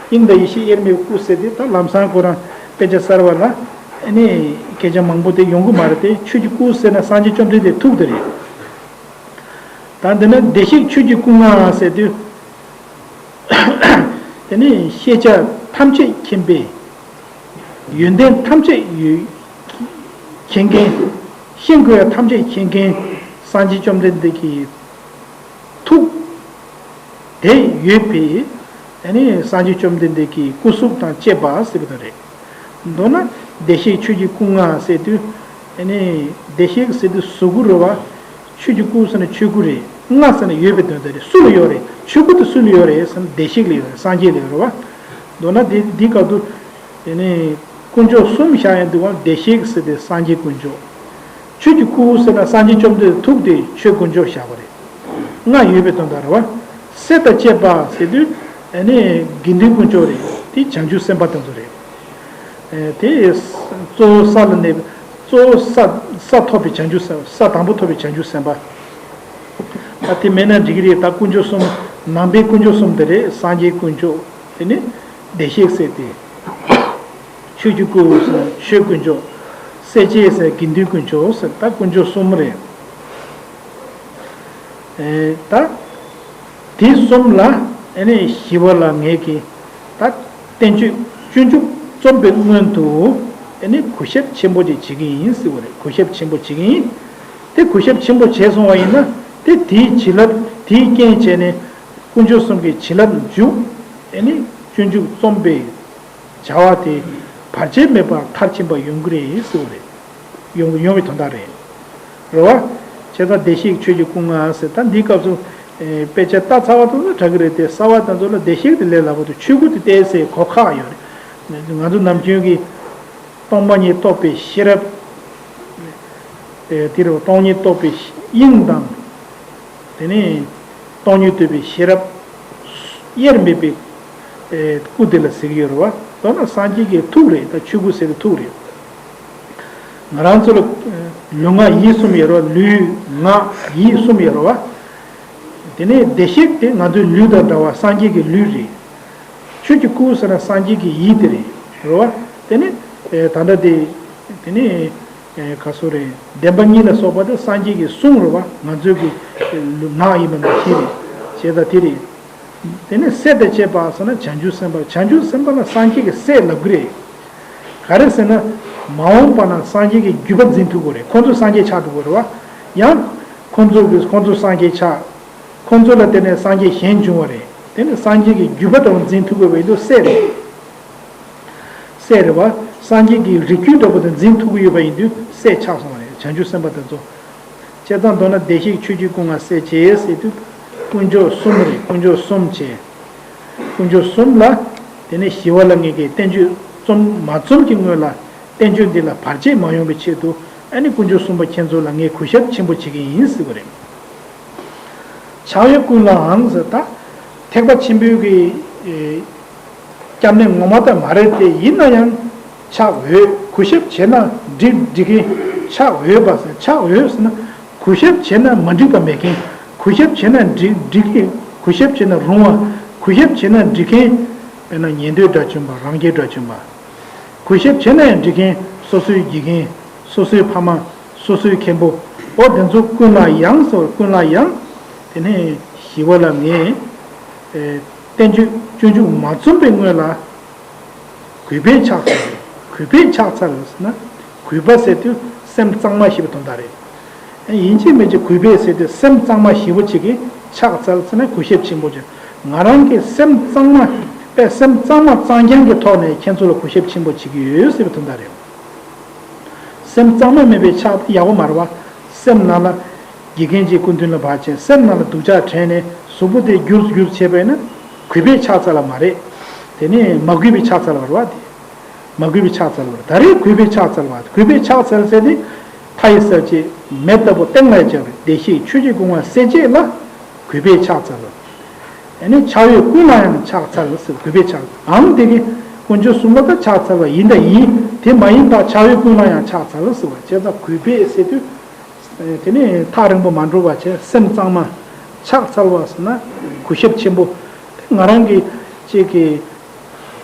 དབྱིངས་དང་ཡེ་ཤེས་དབྱེར་མེད་པའི་སྐུ་ཟེར་ཏེ། ད་ལམ་སང་ཁོ་རང་དཔེ་ཆ་གསར་བ་ལ་ཨ་ནི་སྐད་ཆ་མང་པོ་དེ་ཡོང་གི་མ་རེད་དེ། ཆོས་ཀྱི་སྐུ་ཟེར་ན་སངས་རྒྱས་བཅོམ་ལྡན་འདས་ཐུགས་དེ་རེད། ད་འདི་ན་བདེ་གཤེགས་ཆོས་ཀྱི་སྐུ་ལྔ་ཟེར་དུས། དེ་ནི་ཤེས་བྱ་ཐམས་ཅད་མཁྱེན་པའི། ཡོན་ཏན་ཐམས་ཅད་ཡོད། མཁྱེན་མཁན། ཤེས་དགོས་ཡ་ཐམས་ཅད་མཁྱེན་མཁན་སངས་རྒྱས་བཅོམ་ལྡན་འདས་ཀྱི་ཐུགས་དེ་ཡོད་པའི། དེ་ནི་སངས་རྒྱས་བཅོམ་ལྡན་འདས་ཀྱི་སྐུ་གཟུགས་དང་བཅས་པ་ཟེར་བ་དེ་རེད། མདོར་ན་བདེ་གཤེགས་ཆོས་ཀྱི་སྐུ་ལྔ་ཟེར་དུས། དེ་ནི་བདེ་གཤེགས་ཟེར་དུས་གཟུགས་སྐུ་རེད་བ། ཆོས་ཀྱི་སྐུ་ཟེར་ན་ཆོས་སྐུ་རེད། ལྔ་ཟེར་ན་ཡོད་པའི་དོན་དག་རེད། སུ་ལ་ཡོད་རེད། ཆོས་སྐུ་དེ་སུ་ལ་ཡོད་རེད་ཟེར་ན་བདེ་གཤེགས་ལ་ཡོད་རེད། སངས་རྒྱས་ལ་ཡོད་རེད་བ། མདོར་ན་དེ་འདི་སྐབས་དུ། དེ་ནས་དཀོན་མཆོག་གསུམ་བཞག་ཡོང་དུས་བདེ་གཤེགས་ཟེར་ཏེ་སངས་རྒྱས་དཀོན་མཆོག་ཆོས་ཀྱི་སྐུ་ཟེར་ན་སངས་རྒྱས་བཅོམ་ལྡན་འདས་ཐུགས་དེ་ཆོས་དཀོན་མཆོག་བཞག་པ་རེད། ལྔ་ཡོད་པའི་དོན་དག་རེད་བ། སྲས་དང་བཅས་པ་ཟེར་དུས། ཨ་ནི་དགེ་འདུན་དཀོན་མཆོག་རེད། དེ་བྱང་ཆུབ་སེམས་དཔའ་དེ་ཚོ་རེད། ཨེ་དེ་གཙོ་བོ་ས་ལ་གནས་པའི། གཙོ་བོ་ས། ས་ཐོབ་པའི་བྱང་ཆུབ་སེམས། ས་དང་པོ་ཐོབ་པའི་བྱང་ཆུབ་སེམས་དཔའ། ད་དེ་མེད་ན་འགྲིག་གི་རེད། ད་དཀོན་མཆོག་གསུམ། ནང་པའི་དཀོན་མཆོག་གསུམ་དེ་རེད། སངས་རྒྱས་དཀོན་མཆོག་དེ་ནི་བདེ་གཤེགས་ཟེར་ཏེ། ཆོས་ཀྱི་སྐུ་ཟེར་ཆོས་དཀོན་མཆོག་སྲས་བཅས་ཟེར་དགེ་འདུན་དཀོན་མཆོག་ཟེར། ད་དཀོན་མཆོག་གསུམ་རེད། ཨེ་ད་དེ་གསུམ་ལ་ཨ་ནི་ཞི་བ་ལྷ་ངས་ཀྱིས་ད་བསྟན་བཅོས་སྤྱོད་འཇུག་རྩོམ་པའི་སྔོན་དུ་ཨ་ནི་གུས་ཞབས་ཆེན་པོ་ཅིག་བྱེད་ཀྱི་ཡིན་ཟེར་བ་རེད། གུས་ཞབས་ཆེན་པོ་བྱེད་ཀྱི་ཡིན། དེ་གུས་ཞབས་ཆེན་པོ་བྱས་སོང་བ་ཡིན་ན། དེ་དེའི་བྱིན་རླབས་དེའི་རྐྱེན་བྱས་ནས་དཀོན་མཆོག་གསུམ་གྱི་བྱིན་རླབས་འཇུག་ཨ་ནི་སྤྱོད་འཇུག་རྩོམ་པའི་བྱ་བ་དེ་བར་ཆད་མེད་པར་མཐར་ཕྱིན་པ་ཡོང་གི་རེད་ཟེར་བ་རེད། ཡོང་ཡོང་བའི་དོན་དག་རེད། རེད་བ། བྱས་ཙང་བདེ་གཤེགས་ཆོས་ཀྱི་སྐུ་ལྔ་ཟེར། ད་འདིའི་སྐབས་སུ་ཨེ་དཔེ་ཆ་ལྟ་ཚར་བ་དང་དྲག་གི་རེད་དེ། གསར་བ་དེ་ཚོ་ལ་བདེ་གཤེགས་དེ་ལས་སླ་པོ་འདུག་ཆོས་སྐུ་དེ་ཏོག་ཙམ་གོ་ཁག་ཡོད་རེད། ང་ཚོ་ནམ་རྒྱུན་གྱི་སྟོང་པ་ཉིད་རྟོགས་པའི་ཤེས་རབ། ཨེ་དེ་རུ་སྟོང་ཉིད་རྟོགས་པའི་དབྱིངས་དང་། དེ་ནས་སྟོང་ཉིད་རྟོགས་པའི་ཤེས་རབ་དབྱེར་མེད་པའི་ཨེ་སྐུ་དེ་ལ་ཟེར་གྱི་ཡོད་རེད་བ། མདོར་ན་སངས་རྒྱས་ཀྱི་ཐུགས་རེད། ད་ཆོས་སྐུ་ཟེར་གྱི་ཐུགས་རེད། ང་རང་ཚོ་ལ་ལུས་ངག་ཡིད་གསུམ་ཡོད་རེད་བ། ལུས་ངག་ཡིད་གསུམ་ཡོད་རེད་བ། དེ་ནས་བདེ་གཤེགས་དེ་ང་ཚོའི་ལུས་དང་འདྲ་བ་སངས་རྒྱས་ཀྱི་ལུས་རེད། ཆོས་ཀྱི་སྐུ་ཟེར་ན་སངས་རྒྱས་ཀྱི་ཡིད་དེ་རེད། རེད་བ། དེ་ནི་ཨེ་ད་ལྟ་དེ། དེ་ནི་ཨེ་ག་སོ་རེད། བདེན་པ་གཉིས་ལ་སོགས་པ་དེ་སངས་རྒྱས་ཀྱི་གསུང་རེད་བ། ང་ཚོའི་གི་ངག་ཡིན་པ་ནང་བཞིན་རེད། བྱས་ཙང་དེ་རེད། དེ་ནི་སྲས་དང་བཅས་པ་ཟེར་ན་བྱང་ཆུབ་སེམས་དཔའ། བྱང་ཆུབ་སེམས་དཔའ་ལ་སངས་རྒྱས་ཀྱི་སྲས་ལབ་གི་རེད། ག་རེ་ཟེར་ན། མ་འོངས་པ་ན་སངས་རྒྱས་ཀྱི་བརྒྱུད་པ་འཛིན་ཐུབ་དགོས་རེད། ཁོང་ཚོ་སངས་རྒྱས་ཆགས་ཐུབ་དགོས་རེད་བ། ཡང་། ཁོང་ཚོ་གི་ཁོང་ཚོ་སངས་རྒྱས་ཆགས། ཁོང་ཚོ་ལ་བརྟེན་ནས་སངས་རྒྱས་གཞན་འབྱུང་བ་རེད། དེ་ནི་སངས་རྒྱས་ཀྱི་བརྒྱུད་པ་དང་འཛིན་ཐུབ་དགོས་པའི་དུ་སྲས་རེད། སྲས་རེད་བ། སངས་རྒྱས་ཀྱི་རིགས་རྒྱུད་འདྲ་པོ་དང་འཛིན་ཐུབ་ཀྱི་ཡོད་པ་ཡིན་དུས་སྲས་ཆགས་སོང་བ་རེད། བྱང་ཆུབ་སེམས་དཔའ་དེ་ཚོ། བྱས་ཙང་མདོར་ན་བདེ་གཤེགས་ཆོས་ཀྱི་སྐུ་ལྔ་སྲས་བཅས་ཟེར་དུས། དཀོན་མཆོག་གསུམ་རེད། དཀོན་མཆོག་གསུམ་བྱས། དཀོན་མཆོག་གསུམ་ལ། དེ་ནས་ཞི་བ་ལྷ་ངས་ཀྱིས་བསྟན་བཅོས་རྩོམ་མ་རྩོམ་གྱི་སྔོན་ལ། བསྟན་བཅོས་འདི་ལ་བར་ཆད་མ་ཡོང་བའི་ཆེད་དུ། ཨ་ནི་དཀོན་མཆོག་གསུམ་པོ་ཁྱེད་ཚོ་ལ་ངས་གུས་ཞབས་ཆེན་པོ་བྱེད་ཀྱི་ཡིན་ཟེར་བ་རེད། ཕྱག་འོས་ཀུན་ལའང་ཟེར། ད་ཐེག་པ་ཆེན་པོའི་གི་ཨེ་སྐྱབས་གནས་ངོ་མ་དེ་མ་རེད་དེ། ཡིན་ན་ཡང་ཕྱག་འོས། གུས་ཞབས་བྱས་ན་འགྲིག་འགྲིག་གི། ཕྱག་འོས་པ་ཟེར། ཕྱག་འོས་ཟེར་ན་གུས་ཞབས་བྱས་ན་མ་འགྲིག་པ་མེད་མཁན། གུས་ཞབས་བྱས་ན་འགྲིག་འགྲིག་གི། གུས་ཞབས་བྱས་ན་རུང་བ། གུས་ཞབས་བྱས་ན་འགྲིག་མཁན། དཔེར་ན་ཉན་ཐོས་དགྲ་བཅོམ་པ། རང་རྒྱལ་དགྲ་བཅོམ་པ། གུས་ཞབས་བྱས་ན་ཡང་འགྲིག་མཁན། སོ་སོའི་དགེ་རྒན། སོ་སོའི་ཕ་མ། སོ་སོའི་མཁན་པོ། འོ་དེ་ཚོ་ཀུན་ལ་ཡང་ཟེར། ཀུན་ལ་ཡང་། དེ་ནས་ཞི་བ་ལྷ་ངས་ཨེ་བསྟན་བཅོས་སྤྱོད་འཇུག་མ་རྩོམ་པའི་སྔོན་ལ། གུས་པས་ཕྱག་འཚལ། གུས་པས་ཕྱག་འཚལ་ཟེར་ན། གུས་པ་ཟེར་དུས་སེམས་གཙང་མ་ཞེས་པའི་དོན་དག་རེད། ཡིན་གཅིག་མིན་གཅིག་གུས་པས་ཟེར་དུས་སེམས་གཙང་མ་ཞེ་པོ་ཅིག་གིས་ཕྱག་འཚལ་ཟེར་ན་གུས་ཞབས་ཆེན་པོ་བྱེད། ང་རང་གི་སེམས་གཙང་མ། པས་སེམས་གཙང་མ་གཙང་རྐྱང་གི་ཐོག་ནས་ཁྱེད་ཚོ་ལ་གུས་ཞབས་ཆེན་པོ་བྱེད་ཀྱི་ཡོད་ཟེར་བའི་དོན་དག་རེད། སེམས་གཙང་མ་མེད་པའི་ཕྱག་དེ་ཡག་པོ་མ་རེད་བ། སེམས་ནང་ལ་དགེ་རྒན་གྱི་སྐུ་མདུན་ལ་ཕར་ཕྱིན། སེམས་ནང་ལ་སྡུག་ཅག་དྲན་ནས་གཟུགས་པོ་དེ་བསྒྱུར་བསྒྱུར་བྱས་པས་ན་གུས་པས་ཕྱག་འཚལ་བ་མ་རེད། དེ་ནས་མ་གུས་པའི་ཕྱག་འཚལ་བ་རེད་བ། དེ་མ་གུས་པའི་ཕྱག་འཚལ་བ་རེད། ད་རེས་གུས་པས་ཕྱག་འཚལ་བ། གུས་པས་ཕྱག་འཚལ་ཟེར་དེ། མཐའ་ཡི་གསལ་བྱེད་མེ་ལྟ་བུ་སྟེང་ལ་སྦྱར་བའི་བདེ་གཤེགས་ཆོས་ཀྱི་སྐུ་ལྔ་སྲས་བཅས་ལ་གུས་པས་ཕྱག་འཚལ་ལོ། ཨ་ནི་ཕྱག་འོས་ཀུན་ལ་ཡང་ཕྱག་འཚལ་ཟེར། གུས་པས་ཕྱག་འཚལ། ཨང་དེ་གིས་དཀོན་མཆོག་གསུམ་ལ་ད་ཕྱག་འཚལ་བ་ཡིན་ད་ཡིན། དེ་མ་ཡིན་པ་ཕྱག་འོས་ཀུན་ལ་ཡང་ཕྱག་འཚལ་ཟེར་བ་བྱས་ཙང་གུས་པས་ཟེར་དུས། དེ་ནི་ཐག་རིང་པོ་མ་འགྲོ་བ་བྱས་སེམས་གཙང་མ། ཕྱག་འཚལ་བ་ཟེར་ན་གུས་ཞབས་ཆེན་པོ། དེ་ང་རང་གི་ཅིག་གི་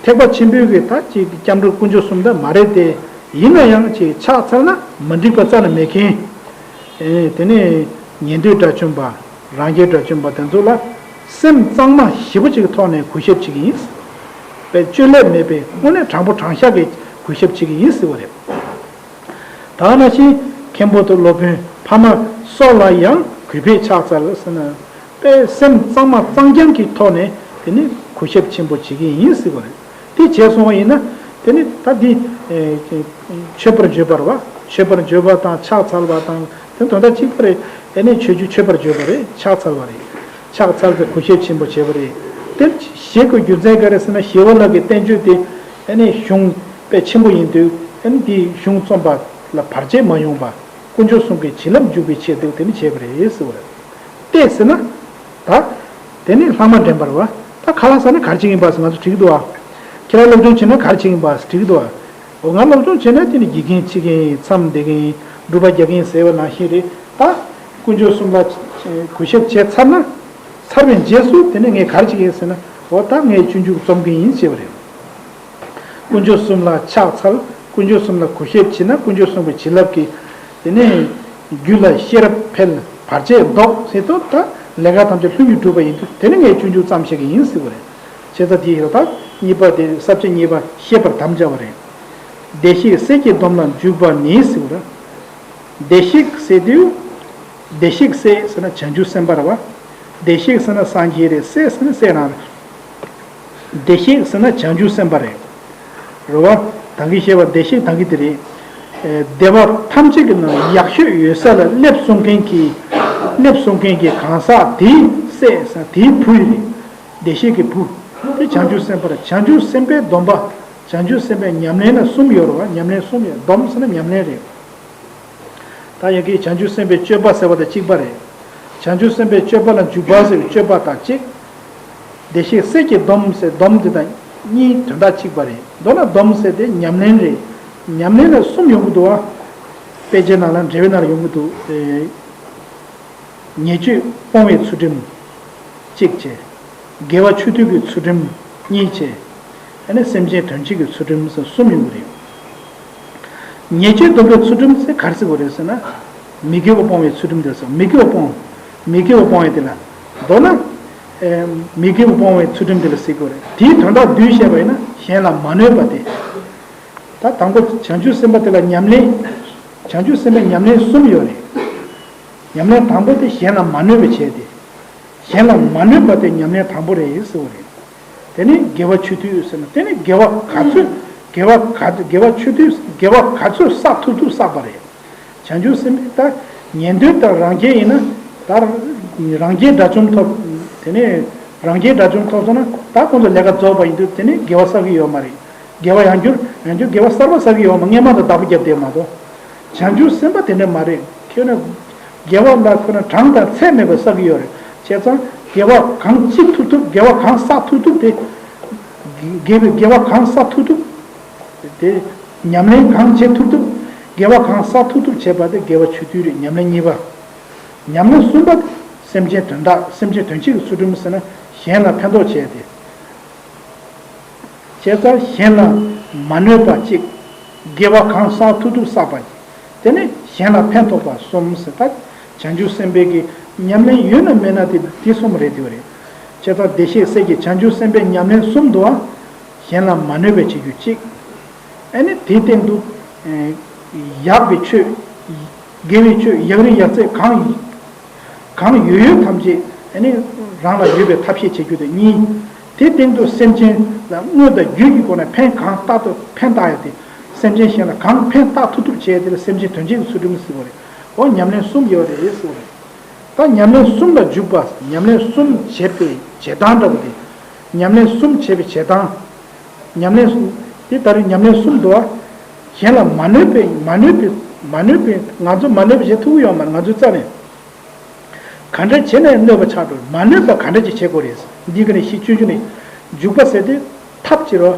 ཐེག་པ་ཆེན་པོའི་གི་ད་ཅིག་སྐྱབས་འགྲོ་དཀོན་མཆོག་གསུམ་ད་མ་རེད་དེ། ཡིན་ན་ཡང་ཅིག་ཕྱག་འཚལ་ན་མ་འགྲིག་པ་རྩ་ནས་མེད་མཁན། དེ་ནི་ཉན་ཐོས་དགྲ་བཅོམ་པ། རང་རྒྱལ་དགྲ་བཅོམ་པ་དེ་ཚོ་ལ་སེམས་གཙང་མ་ཞེ་པོ་ཅིག་གི་ཐོག་ནས་གུས་ཞབས་བྱེད་ཀྱི་ཡིན། པའི་བཅོས་བསླད་མེད་པའི་དངོས་གནས་དྲང་པོ་དྲང་བཞག་གི་གུས་ཞབས་བྱེད་ཀྱི་ཡིན་ཟེར་བ་རེད། ད་ནང་བཞིན་མཁན་པོ་དང་སློབ་དཔོན་ཕ་མ་སོགས་ལ་ཡང་གུས་པས་ཕྱག་འཚལ་ཟེར་ན། པའི་སེམས་གཙང་མ་གཙང་རྐྱང་གི་ཐོག་ནས་དེ་ནི་གུས་ཞབས་ཆེན་པོ་བྱེད་ཀྱི་ཡིན་ཟེར་བ་རེད། དེ་བྱས་སོང་བ་ཡིན་ན་དེ་ནི་ད་འདི་མཆོད་པར་བརྗོད་པར་བ། མཆོད་པར་བརྗོད་པ་དང་ཕྱག་འཚལ་བ་དང་དེ་དོན་དག་གཅིག་པ་རེད། དེ་ནི་མཆོད་རྒྱུ་མཆོད་པར་བརྗོད་པ་རེད། ཕྱག་འཚལ་བ་རེད། ཕྱག་འཚལ་ཏེ་གུས་ཞབས་ཆེན་པོ་བྱས་པ་རེད། དེ་ཞེས་གོ་རྒྱུ་མཚན་ག་རེ་ཟེར་ན་ཞི་བ་ལྷ་གི་བསྟན་བཅོས་དེ་ཨ་ནི་གཞུང་དཔེ་ཆེན་པོ་ཡིན་དུས་ཨ་ནི་དེའི་གཞུང་རྩོམ་པ་ལ་བར་ཆད་མ་ཡོང་བ་དཀོན་མཆོག་གསུམ་གྱི་བྱིན་རླབས་འཇུག་པའི་ཆེད་དུ་དེ་ནི་བྱས་པ་རེད་ཟེར་བ་རེད། ཏེ་ཟེར་ན། ད། དེ་ནི་ལྷག་མ་འདྲེན་པར་བ། ད་ཁ་ལག་ཟ་ན་ག་རེ་བྱེད་ཀྱིན་པ་ཟེར་ང་ཚོ་དྲིས་ཀྱི་འདུག་ཨ། ཁྱེད་རང་སློབ་སྦྱོང་བྱེད་ན་ག་རེ་བྱེད་ཀྱིན་པ་ཟེར་དྲིས་ཀྱི་འདུག་ཨ། འོ་ང་སློབ་སྦྱོང་བྱས་ན་དེ་ནི་དགེ་རྒན་ཁྲིད་མཁན་མཚམས་བསྡད་མཁན་སྒྲུབ་པ་རྒྱག་མཁན་ཟེར་བ་ནང་བཞིན་རེད། ད་དཀོན་མཆོག་གསུམ་ལ་གུས་ཞབས་བྱས་ཚར་ན། ཚར་བའི་རྗེས་སུ་དེ་ནི་ངས་ག་རེ་བྱེད་ཀྱི་ཡིན་ཟེར་ན། འོ་ད་ངས་སྤྱོད་འཇུག་རྩོམ་གྱི་ཡིན་ཞེས་པ་རེད། དཀོན་མཆོག་གསུམ་ལ་ཕྱག་འཚལ། དཀོན་མཆོག་གསུམ་ལ་གུས་ཞབས་བྱས་ན་དཀོན་མཆོག་གསུམ་གྱི་བྱིན་རླབས་ཀྱིས། དེ་ནས་རྒྱུད་ལ་ཤེས་རབ་འཕེལ། བར་ཆད་ཟློག་ཟེར་དུས་ད་ལས་ཀ་ཐམས་ཅད་ལྷུན་གྱིས་གྲུབ་པ་ཡིན་དུས་དེ་ནི་ངས་སྤྱོད་འཇུག་ཙམ་བཤད་ཀྱི་ཡིན་ཟེར་བ་རེད། བྱས་ཙང་དེ་ཡི་ད་གཉིས་པ་དེ་ས་བཅད་གཉིས་པ་བཤད་པར་དམ་བཅའ་བ་རེད། བདེ་གཤེགས་སྲས་ཀྱི་སྡོམ་ལ་འཇུག་པ་ནི་ཟེར་བ་རེད། བདེ་གཤེགས་ཟེར་དུས། བདེ་གཤེགས་སྲས་ཟེར་ན་བྱང་ཆུབ་སེམས་དཔའ་རེད་བ། བདེ་གཤེགས་ཟེར་ན་སངས་རྒྱས་རེད། སྲས་ཟེར་ན་སྲས་རང་རེད། བདེ་གཤེགས་ཟེར་ན་བྱང་ཆུབ་སེམས་དཔའ་རེད། རེད་བ། ད་གིན་བཤད་པ་བདེ་གཤེགས་ད་གིན་དེ་རེད། ཨེ། བདེ་བ་ཐམས་ཅད་ཀྱི་ནང་ཡག་ཤོས་ཡོད་ས་ལ་སླེབས་སོང་མཁན་གྱི། སླེབས་སོང་མཁན་གྱི་གང་ཟག་དེའི་སྲས་ཟེར་དེའི་བུ་ཡིན། བདེ་གཤེགས་ཀྱི་བུ། དེ་བྱང་ཆུབ་སེམས་དཔའ་རེད། བྱང་ཆུབ་སེམས་དཔའི་སྡོམ་པ། བྱང་ཆུབ་སེམས་དཔའི་ཉམས་ལེན་ལ་གསུམ་ཡོད་རེད་བ། ཉམས་ལེན་གསུམ་ཡོད། སྡོམ་ཟེར་ན་ཉམས་ལེན་རེད། ད་ཡ་གི་བྱང་ཆུབ་སེམས་དཔའི་སྤྱོད་པ་ཟེར་བ་དང་གཅིག་པ་རེད། བྱང་ཆུབ་སེམས་དཔའི་སྤྱོད་པ་ལ་འཇུག་པ་ཟེར་བའི་སྤྱོད་པ་དང་གཅིག་བདེ་གཤེགས་སྲས་ཀྱི་སྡོམ་ཟེར་སྡོམ་དེ་དང་གཉིས་དོན་དག་གཅིག་པ་རེད། མདོར་ན་སྡོམ་ཟེར་དེ་ཉམས་ལེན་རེད། ཉམས་ལེན་ལ་གསུམ་ཡོང་གི་འདུག་བ། དཔེ་ཆའི་ནང་ལ་འགྲེལ་བའི་ནང་ལ་ཡོང་གི་འདུག་ཨེ། ཉེས་སྤྱོད་སྤོང་བའི་ཚུལ་ཁྲིམས། གཅིག་བྱས། དགེ་བ་ཆོས་སྡུད་ཀྱི་ཚུལ་ཁྲིམས་གཉིས་བྱས། ཨ་ནི་སེམས་ཅན་དོན་བྱེད་ཀྱི་ཚུལ་ཁྲིམས་ཟེར་གསུམ་ཡོང་གི་རེད། ཉེས་སྤྱོད་སྡོམ་པའི་ཚུལ་ཁྲིམས་ཟེར་ག་རེ་ཟེར་དགོས་རེད་ཟེར་ན། མི་དགེ་བ་སྤོང་བའི་ཚུལ་ཁྲིམས་དེ་ཟེར། མི་དགེ་བ་སྤོང་། མི་དགེ་བ་སྤོང་བའི་དེ་ལ། མདོར་ན། ཨེ། མི་དགེ་བ་སྤོང་བའི་ཚུལ་ཁྲིམས་དེ་ལ་ཟེར་དགོས་རེད། དེའི་དོན་དག་བསྡུས་བཤད་པ་ཡིན་ན་གཞན་ལ་མ་གནོད་པ་སྟེ། ད་དང་པོ་བྱང་ཆུབ་སེམས་དཔའ་དེ་ལ་ཉམས་ལེན། བྱང་ཆུབ་སེམས་དཔའི་ཉམས་ལེན་གསུམ་ཡོད་རེད། ཉམས་ལེན་དང་པོ་དེ་གཞན་ལ་མ་གནོད་པའི་བྱས་ཏེ། གཞན་ལ་མ་གནོད་པ་དེ་ཉམས་ལེན་དང་པོ་རེད་ཟེར་བ་རེད། དེ་ནི་དགེ་བ་ཆོས་སྡུད་ཟེར་ན་དེ་ནི་དགེ་བ་ག་ཚོད། དགེ་བ་ག་དགེ་བ་ཆོས་སྡུད་དགེ་བ་ག་ཚོད་བསགས་ཐུབ་ཐུབ་བསགས་པ་རེད། བྱང་ཆུབ་སེམས་དཔའི་ད་ཉན་ཐོས་དང་རང་རྒྱལ་ཡིན་ན་ད་རང་རྒྱལ་དགྲ་བཅོམ་ཐོབ། དེ་ནི་རང་རྒྱལ་དགྲ་བཅོམ་ཐོབ་སོང་ན་ད་ཁོང་ཚོ་ལས་ཀ་རྫོགས་པ་ཡིན་དུས་དེ་ནི་དགེ་བ་བསགས་ཀྱི་ཡོད་མ་རེད། དགེ་བ་ཡང་འགྱུར་ཡང་འགྱུར་དགེ་བ་གསར་པ་བསགས་ཀྱི་ཡོད་མ། སྔན་མ་དང་བདག་པོ་རྒྱབ་བསྡད་མ་གཏོགས། བྱང་ཆུབ་སེམས་དཔའ་དེ་འདྲ་མ་རེད། ཁྱོད་ནི་དགེ་བ་ལ་ཁོ་ན་གྲངས་དང་ཚད་མེད་པ་བསགས་ཀྱི་ཡོད་རེད། བྱས་ཙང་དགེ་བ་གང་ཅི་ཐུབ་ཐུབ་དགེ་བ་གང་བསགས་ཐུབ་ཐུབ་དེ། དགེ་བའི་དགེ་བ་གང་བསགས་ཐུབ་ཐུབ། དེ་ཉམས་ལེན་གང་བྱེད་ཐུབ་ཐུབ། དགེ་བ་གང་བསགས་ཐུབ་ཐུབ་བྱེད་པ་དེ་དགེ་བ་ཆོས་སྡུད་རེད། ཉམས་ལེན་གཉིས་པ། ཉམས་ལེན་གསུམ་པ་དེ་སེམས་ཅན་དོན་དག་སེམས་ཅན་དོན་བྱེད་ཀྱི་ཚུལ་ཁྲིམས་ཟེར་ན་གཞན་ལ་ཕན་ཐོགས་བྱས་ཏེ། བྱས་ཙང་གཞན་ལ་མ་གནོད་པ་གཅིག་དགེ་བ་གང་བསགས་ཐུབ་ཐུབ་བསགས་པ། དེ་ནས་གཞན་ལ་ཕན་ཐོགས་པ་གསུམ་ཟེར། ད་བྱང་ཆུབ་སེམས་དཔའི་གི་ཉམས་ལེན་ཡོད་ན་མེད་ན་དེ་དེ་གསུམ་རེད་དེ་རེད། བྱས་ཙང་བདེ་གཤེགས་སྲས་ཀྱི་བྱང་ཆུབ་སེམས་དཔའི་ཉམས་ལེན་གསུམ་དུའང་གཞན་ལ་མ་གནོད་པའི་བྱེད་རྒྱུ་གཅིག་ཨ་ནི་དེའི་སྟེང་དུ་ཡག་པའི་ཆོས། དགེ་བའི་ཆོས་ཡག་རིགས་ཡག་རྩལ་གང་། གང་ཡོད་ཡོད་ཐམས་ཅད་ཨ་ནི་རང་ལ་ཡོད་པའི་ཐབས་ཤེས་བྱེད་རྒྱུ་དེ་གཉིས། དེ་སྟེང་དུ་སེམས་ཅན་ལ་དངོས་དང་བརྒྱུད་ཀྱི་སྒོ་ནས་ཕན་གང་རྟག་ཏུ་ཕན་བཏགས་ཡ་དེ། སེམས་ཅན་གཞན་ལ་གང་ཕན་བཏགས་ཐུབ་ཐུབ་བྱས་དེ་ལ་སེམས་ཅན་དོན་བྱེད་ཀྱི་ཚུལ་ཁྲིམས་ཟེར་བ་རེད། འོ་ཉམས་ལེན་གསུམ་ཡོད་རེད་ཟེར་བ་རེད། ད་ཉམས་ལེན་གསུམ་ལ་འཇུག་པ་ཉམས་ལེན་གསུམ་བྱེད་པའི་བྱེད་སྟངས་འདྲ་བོ་དེ། ཉམས་ལེན་གསུམ་བྱེད་པའི་བྱེད་སྟངས། ཉམས་ལེན་གསུམ། དེ་ལྟར་ཉམས་ལེན་གསུམ་འདུག་བ། གཞན་ལ་མ་གནོད་པའི་མ་གནོད་པའི་མ་གནོད་པའི་ང་ཚོ་མ་གནོད་པ་བྱེད་ཐུབ་ཀྱི་ཡོད་མ་རེད། ང་ཚོའི་རྩ་ནས། ག་འདྲ་བྱས་ནས་གནོད་པ་ཆགས་འགྲོ། མ་གནོད་པ་ག་འདྲ་ཅིག་བྱེད་དགོས་རེད། འདི་ག་ནས་ཤེས་ཆུང་ཆུང་ནས་འཇུག་པ་ཟེར་དེ་ཐབས་ཅིག་རོ།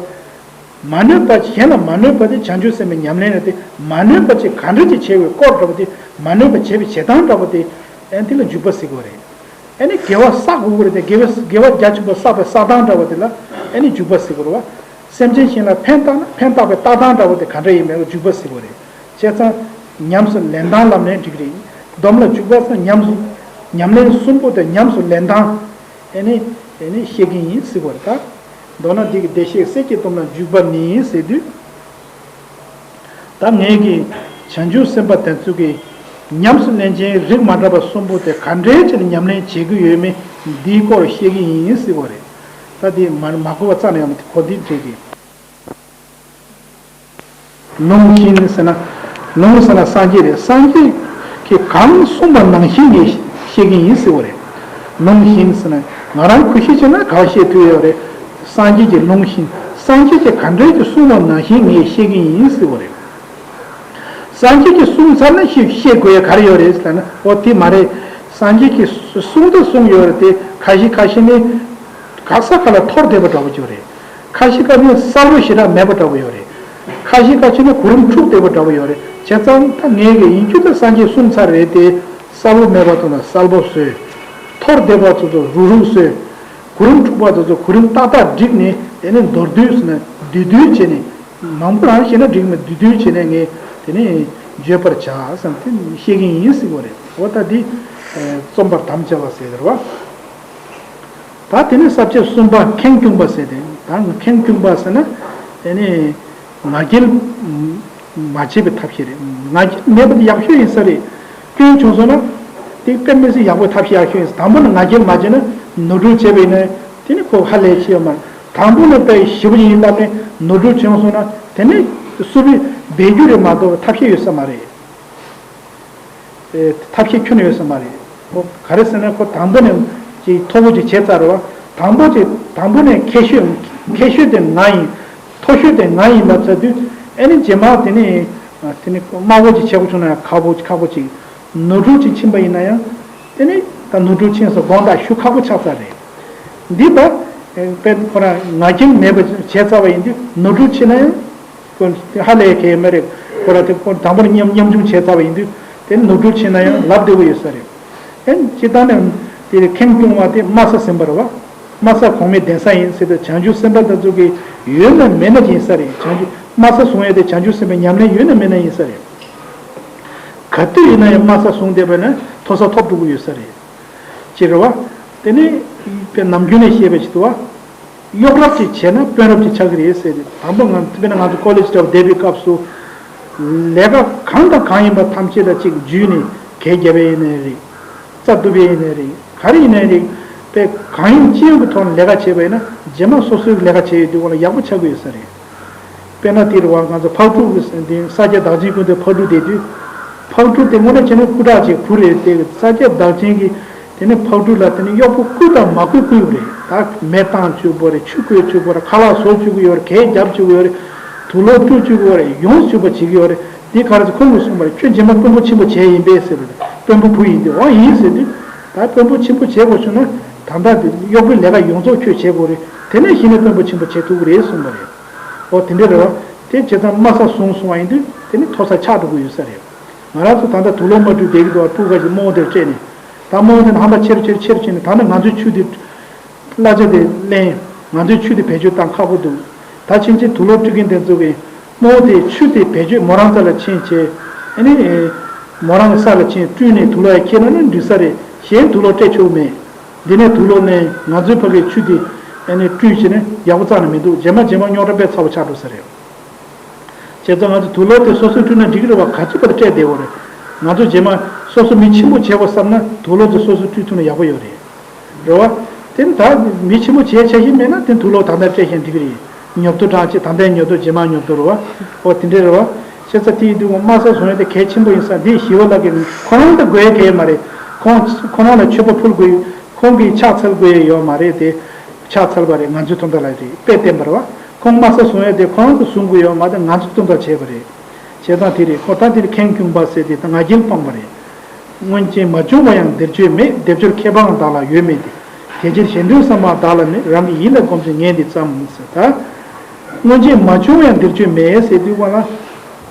མ་ནུས་པ་གཞན་ལ་མ་ནུས་པ་དེ་བྱང་ཆུབ་སེམས་དཔའི་ཉམས་ལེན་རེད་དེ། མ་ནུས་པ་ཅིག་ག་འདྲ་ཅིག་བྱེད་དགོས་སྐོར་འདྲ་པོ་དེ། མ་ནུས་པ་བྱེད་པའི་བྱེད་སྟངས་འདྲ་པོ་དེ། ཨེ་འདི་ལ་འཇུག་པ་ཟེར་གྱི་ཡོད་རེད། ཨེ་ནི་དགེ་བ་བསགས་དགོས་ཀྱི་རེད་དེ། དགེ་བ་དགེ་བ་རྒྱ་ཆེན་པོ་བསགས་པའི་བསགས་སྟངས་འདྲ་པོ་དེ་ལ་ཨེ་ནི་འཇུག་པ་ཟེར་གྱི་རེད་བ། སེམས་ཅན་གཞན་ལ་ཕན་བཏགས་ན་ཕན་བཏགས་པའི་བཏགས་སྟངས་འདྲ་པོ་དེ་ག་འདྲ་ཡིན་མིན་ལ་འཇུག་པ་ཟེར་གྱི་རེད། བྱས་ཙང་ཉམས་སུ་ལེན་སྟངས་ལབ་ནའི་འགྲིག་གི་རེད། སྡོམ་ལ་འཇུག་པ་སོགས་ཉམས་སུ་ཉམས་ལེན་གསུམ་པོ་དེ་ཉམས་སུ་ལེན་སྟངས་ཨེ་ནི་ཨེ་ནི་བཤད་ཀྱི་ཡིན་ཟེར་གྱི་རེད་ད། མདོར་ན་འདི་གི་བདེ་གཤེགས་སྲས་ཀྱི་སྡོམ་ལ་འཇུག་པ་ནི་ཟེར་དུས། ད་ངས་ཀྱི་བྱང་ཆུབ་སེམས་དཔའ་དེ་ཚོ་གི་ཉམས་སུ་ལེན་ཅན་རིགས་མ་འདྲ་བ་གསུམ་པོ་དེ་ག་འདྲའི་ཆེད་ལ་ཉམས་ལེན་བྱེད་ཀྱི་ཡོད་མེད་འདིའི་སྐོར་བཤད་ཀྱི་ཡིན་ཟེར་བ་རེད། ད་འདི་མ་མ་གོ་བ་རྩ་ནས་ཡོང་མི་གོ་འདི་འགྲིག་གི། ལུང་གཤིན་ཟེར་ན། ལུང་ཟེར་ན་སངས་རྒྱས་རེད། སངས་རྒྱས་ཀྱིས་གང་གསུངས་པ་ནང་བཞིན་ངས་བཤད་ཀྱི་ཡིན་ཟེར་བ་རེད། ལུང་གཤིན་ཟེར་ན་ང་རང་ཁུ་ཤི་བྱས་ན་ག་བ་བཤད་ཐུབ་ཡོད་རེད། སངས་རྒྱས་ཀྱི་ལུང་གཤིན། སངས་རྒྱས་ཀྱིས་ག་འདྲའི་ཅིག་གསུངས་པ་ནང་བཞིན་ངས་བཤད་ཀྱི་ཡིན་ཟེར་བ་རེད། སངས་རྒྱས་ཀྱིས་གསུངས་ཚར་ན་ཤེས་ཤེས་དགོས་ཡ་ག་རེ་ཡོད་རེད་ཟེར་ན། འོ་དེ་མ་རེད། སངས་རྒྱས་ཀྱིས་གསུངས་ད་གསུངས་ཡོད་རེད་དེ། ཁ་ཤས་ཁ་ཤས་ནི་ག་ས་ག་ལ་འཐོར་བསྡད་པ་འདྲ་པོ་ཅིག་ཡོད་རེད། ཁ་ཤས་ཁ་ཤས་ནི་གསལ་པོ་ཞེ་དྲག་མེད་པ་འདྲ་པོ་ཡོད་རེད། ཁ་ཤས་ཁ་ཤས་ནི་གོ་རིམ་འཁྲུགས་བསྡད་པ་འདྲ་པོ་ཡོད་རེད། བྱས་ཙང་ད་ངས་ཀྱི་ཡིན་རྒྱུ་ད་སངས་རྒྱས་གསུངས་ཚར་རེད་དེ། གསལ་པོ་མེད་པ་ཚོ་ལ་གསལ་པོ་བཟོས། འཐོར་བསྡད་པ་ཚོ་ཚོ་རུག་རུག་བཟོས། གོ་རིམ་འཁྲུགས་པ་དེ་ཚོ་གོ་རིམ་ཏག་ཏག་བསྒྲིགས་ནས་དེ་ནས་མདོར་བསྡུས་ཟེར་ན་བསྡུས་བསྡུས་བྱས་ནས། མང་པོ་རང་བཤད་ན་འགྲིག་མེད། བསྡུས་བསྡུས་བྱས་ནས་ངས་དེ་ནས་བརྗོད་པར་བྱ་བསམ་དེ་བཤད་ཀྱི་ཡིན་ཟེར་བ་རེད། འོ་ད་འདི་རྩོམ་པར་དམ་བཅའ་བ་ཟེར་བ། ད་དེ་ནས་ས་བཅད་གསུམ་པ་ཁེངས་སྐྱུང་བ་ཟེར་ཏེ། ད་ཁེངས་སྐྱུང་བ་ཟེར་ན་དེ་ནས་ང་རྒྱལ་མ་བྱེད་པའི་ཐབས་ཤེས་རེད། ང་རྒྱལ་མེད་པ་དེ་ཡག་ཤོས་ཡིན་ས་རེད། སྐྱོན་བྱུང་སོང་ན་དེ་དཔེ་མི་སྲིད་ཡག་པོའི་ཐབས་ཤེས་ཡག་ཤོས་ཡིན། དང་པོ་ནི་ང་རྒྱལ་མ་བྱས་ན་ནོར་འཁྲུལ་བྱས་པ་ཡིན་ན་དེ་ནི་ཁོ་ཧ་ལས་ཆེ་ཡོད་མ་རེད། དང་པོ་ནི་དཔེ་ཞེ་པོ་ཡིན་ལབ་ནས་ནོར་འཁྲུལ་བྱུང་སོང་ན་དེ་ནི་སུ་བས་འབད་རྒྱུ་རེད་མ་གཏོགས་ཐབས་ཤེས་ཡོད་ས་མ་རེད། ཨེ། ཐབས་ཤེས་ཁྱོན་ནས་ཡོད་ས་མ་རེད། ཁོ་ག་རེ་ཟེར་ན་ཁོ་དང་པོ་ནས་ཅིག་མཐོ་པོ་ཅིག་བྱས་ཚར་རེད་བ། དང་པོ་ཅིག་དང་པོ་ནས་མཁས་ཤོས་མཁས་ཤོས་དེ་ང་ཡིན། མཐོ་ཤོས་དེ་ང་ཡིན་ལབ་ཚར་དུས་ཨེ་ནི་རྗེས་མ་དེ་ནི་དེ་ནི་དམའ་བོ་ཅིག་བྱེད་དགོས་བྱུང་ན་ཡང་ཁག་པོ་ཁག་པོ་ཅིག་ནོར་འཁྲུལ་ཅིག་ཕྱིན་པ་ཡིན་ན་ཡང་དེ་ནི་ད་ནོར་འཁྲུལ་ཕྱིན་སོང་དགོངས་དག་ཞུ་ཁག་པོ་ཆགས་ཚར་རེད། འདི་ད་དཔེ་ཁོ་རང་ང་རྒྱལ་མེད་པ་བྱས་ཚར་བ་ཡིན་དུས་ནོར་འཁྲུལ་ཕྱིན་ན་ཡང་། ཁོ་ཧ་ལས་ཁེ་མེད་རེད། ཁོ་ར་དེ་ཁོ་དང་པོར་མཉམ་མཉམ་ཆུང་བྱས་ཚར་བ་ཡིན་དུས་དེ་ནོར་འཁྲུལ་ཕྱིན་ན་ཡང་ལབ་བདེ་བོ་ཡོད་ས་རེད། ཨེ་སྤྱིར་བཏང་ནས་དེ་ཁེངས་སྐྱུང་བ་དེ་དམའ་ས་ཟིན་པ་རེད་བ། དམའ་ས་གོང་མའི་གདན་ས་ཡིན་ཟེར་དུས་བྱང་ཆུབ་སེམས་དཔའ་དེ་ཚོ་གི་ཡོད་ན་མེད་ན་ཡིན་ས་རེད། བྱང་ཆུབ་དམའ་ས་བཟུང་ཡ་དེ་བྱང་ཆུབ་སེམས་དཔའི་ཉམས་ལེན་ཡོད་ན་མེད་ན་ཡིན་ས་རེད། ག་དུས་ཡིན་ན་ཡང་དམའ་ས་བཟུང་བསྡད་པ་ན་མཐོ་ས་ཐོབ་འགྲོ་གི་ཡོད་ས་རེད། ཅེས་རེད་བ། དེ་ནས་དཔེ་ནམ་རྒྱུན་ནས་བཤད་པ་ཞིག་འདུག་བ། གཡོག་རབས་ཅིག་བྱས་ན་དཔོན་རབས་ཅིག་ཆགས་ཀྱི་རེད་ཟེར་ཏེ། དང་པོ་ང་དཔེར་ན་ང་ཚོ་ཀོ་ལེ་ཇི་འདྲ་བོ་བསྡད་པའི་སྐབས་སུ། ལས་ཀ་གང་དང་གང་ཡིན་པ་ཐམས་ཅད་ལ་ཅིག་འཇུས་ནས་གད་རྒྱབ་པ་ཡིན་ནའི་རེད། རྩྭ་གཏུབ་པ་ཡིན་ནའི་རེད། ག་རེ་ཡིན་ནའི་རེད། དཔེ་གང་ཡིན་ཅི་ཡིན་གྱི་ཐོག་ནས་ལས་ཀ་བྱས་པ་ཡིན་ན་རྗེས་མ་སོ་སོའི་ལས་ཀ་བྱས་ཡོད་དུས་འོ་ལ་ཡག་པོ་ཆགས་ཀྱི་ཡོད་ས་རེད། དཔེར་ན་དེ་རེད་བ། ང་ཚོ་ཕག་ཕྲུག་གི་འདི་ས་སྐྱ་བདག་ཆེན་སྐུ་མདུན་ཕག་གྲུ་བསྡད་དུས། ཕག་གྲུ་དེ་དངོས་གནས་བྱས་ན་སྐུ་དྲག་ཅིག་བུ་རེད་དེ། ས་སྐྱ་བདག་ཆེན་གྱིས་དེ་ནས་ཕག་གྲུ་ལ་དེ་ནས་གཡོག་པོ་བསྐུལ་དང་མ་བསྐུལ་བསྐུལ་བ་རེད། ད་མེ་བཏང་བཅུག་པ་རེད། ཆུ་བསྐོལ་བཅུག་པ་རེད། ཁ་ལག་བཟོ་བཅུག་གི་ཡོད་རེད། གད་རྒྱབ་བཅུག་གི་ཡོད་རེད། དུག་ལོག་སྤྲུག་བཅུག་གི་ཡོད་རེད། ཡོངས་སུ་བཅུག་པ་བྱེད་ཀྱི་ཡོད་རེད། འདི་ག་རེ་ཟེར་ཁོང་གིས་གསུངས་པ་རེད། ཁྱོད་རྗེས་མ་དཔོན་པོ་ཆེན་པོ་བྱས་ཡིན་པས་ཟེར་བ་རེད། དཔོན་པོ་བུ་ཡིན་དུས་འོ་ཡིན་ཟེར་དུས། ད་དཔོན་པོ་ཆེན་པོ་བྱས་དགོས་བྱུང་ན་ད་ལྟ་དེ་གཡོག་པོའི་ལས་ཀ་ཡོངས་རྫོགས་ཁྱོད་བྱེད་དགོས་རེད། དེ་ནས་གཞི་ནས་དཔོན་པོ་ཆེན་པོ་བྱེད་ཐུབ་ཀྱི་རེད་གསུངས་པ་རེད། འོ་དེ་འདྲ་རེད་བ། དེ་བྱས་ཙང་དམའ་ས་བཟུང་སོང་བ་ཡིན་དུས་དེ་ནི་མཐོ་ས་ཆགས་འགྲོ་གི་ཡོད་ས་རེད། ང་རང་ཚོ་ད་ལྟ་དུག་ལོག་མ་བཀྲུས་བསྡད་ཀྱི་འདུག་བ། སྤུ་ག་ཞིག་རྨོ་དེར་སྤྲད་ནས། ད་རྨོ་དེ་ཧམ་པ་ཆེར་ཆེར་ཆེར་ཕྱིན་ནས་ད་ནི་ང་ཚོའི་ཆུ་དེ། གླ་ཆ་དེ་ལེན། ང་ཚོའི་ཆུ་དེ་བེད་སྤྱོད་བཏང་ཁག་པོ་འདུག་ད་ཕྱིན་ཆད་དུག་ལོག་བཀྲུ་མཁན་དེ་ཚོ་གིས་རྨོ་དེ་ཆུ་དེ་བེད་སྤྱོད་མོ་རང་རྩ་ལ་ཕྱིན་བྱས། ཨ་ནི། མོ་རང་ས་ལ་ཕྱིན་བཀྲུས་ནས་དུག་ལོག་ཡ་ཁྱེར་ན་ནི་འགྲིག་ས་རེད། གཞན་དུག་ལོག་སྤྲད་ཆོག་མེད། འདི་ནས་དུག་ལོག་ལེན། ང་ཚོའི་ཕ་གིའི་ཆུ་དེ་ཨ་ནི་བཀྲུས་བྱས་ནས་ཡག་པོ་རྩ་ནས་མི་འདུག་རྗེས་མ་རྗེས་མ་རྙོག་དྲ་དཔེ་ཚ་པོ་ཆགས་འགྲོ་ས་རེད། བྱས་ཙང་ང་ཚོ་དུག་ལོག་དེ་སོ་སོས་བཀྲུས་ན་འགྲིག་གི་རེད་བ། ག་ཚོད་བར་སྤྲད་བསྡད་ཡོད་རེད། ང་ཚོ་རྗེས་མ་སོ་སོ་མི་ཆེན་པོ་བྱེད་དགོས་བསམ་ན་དུག་ལོག་དེ་སོ་སོས་བཀྲུས་ཐུབ་ན་ཡག་པོ་ཡོད་རེད། རེད་བ། དེ་ནི་ད་མི་ཆེན་པོ་བྱེད་ཆ་ཞིག་མེད་ན་དེ་དུག་ལོག་ད་ལྟ་སྤྲད་ཤེས་འགྲིག་གི་རེད། ཉོབ་ཏོ་གྲང་ཆེ་ད་ལྟའི་ཉོབ་ཏོ་རྗེས་མ་ཉོབ་ཏོ་རེད་བ། འོ་དེ་འདྲས་རེད་བ། བྱས་ཙང་དེ་ཡིན་དུས་དམའ་ས་བཟུང་ཡ་དེ་གལ་ཆེན་པོ་ཡིན་ས་འདི་ཞི་བ་ལྷ་གིས་ཁོ་རང་ད་དགོས་ཡ་གལ་མ་རེད། ཁོང་ཁོ་རང་ལ་མཆོད་པ་ཕུལ་དགོས། ཁོང་གིས་ཕྱག་འཚལ་དགོས་ཡ་ཡོད་མ་རེད་དེ། ཕྱག་འཚལ་བ་རེད། ང་ཚོའི་དོན་དག་ལ་རེད། དཔེ་བསྟན་པ་རེད་བ། ཁོང་དམའ་ས་བཟུང་ཡ་དེ་ཁོ་རང་ཚོ་བཟུང་དགོས་ཡོད་མ་རེད། ང་ཚོའི་དོན་དག་བྱས་པ་རེད། བྱས་ཙང་དེ་རེད། ཁོ་ད་དེ་རེད། ཁེངས་སྐྱུང་བ་ཟེར་དེ་ད་ང་རྒྱལ་སྤངས་པ་རེད། སྔོན་ཆད་མ་བྱུང་བ་ཡང་འདིར་བྱོན་མེད། སྡེབ་སྦྱོར་ཁྱད་པར་བདག་ལ་ཡོད་མེད་དེ། དེ་ཕྱིར་གཞན་དོན་བསམ་པ་བདག་ལ་མེད། རང་གི་ཡིད་ལ་སྒོམ་ཕྱིར་ངས་འདི་བརྩམས་ཟེར་ད། སྔོན་ཆད་མ་བྱུང་བས་འདིར་བརྗོད་མེད་ཟེར་དུས་སྒང་ལ།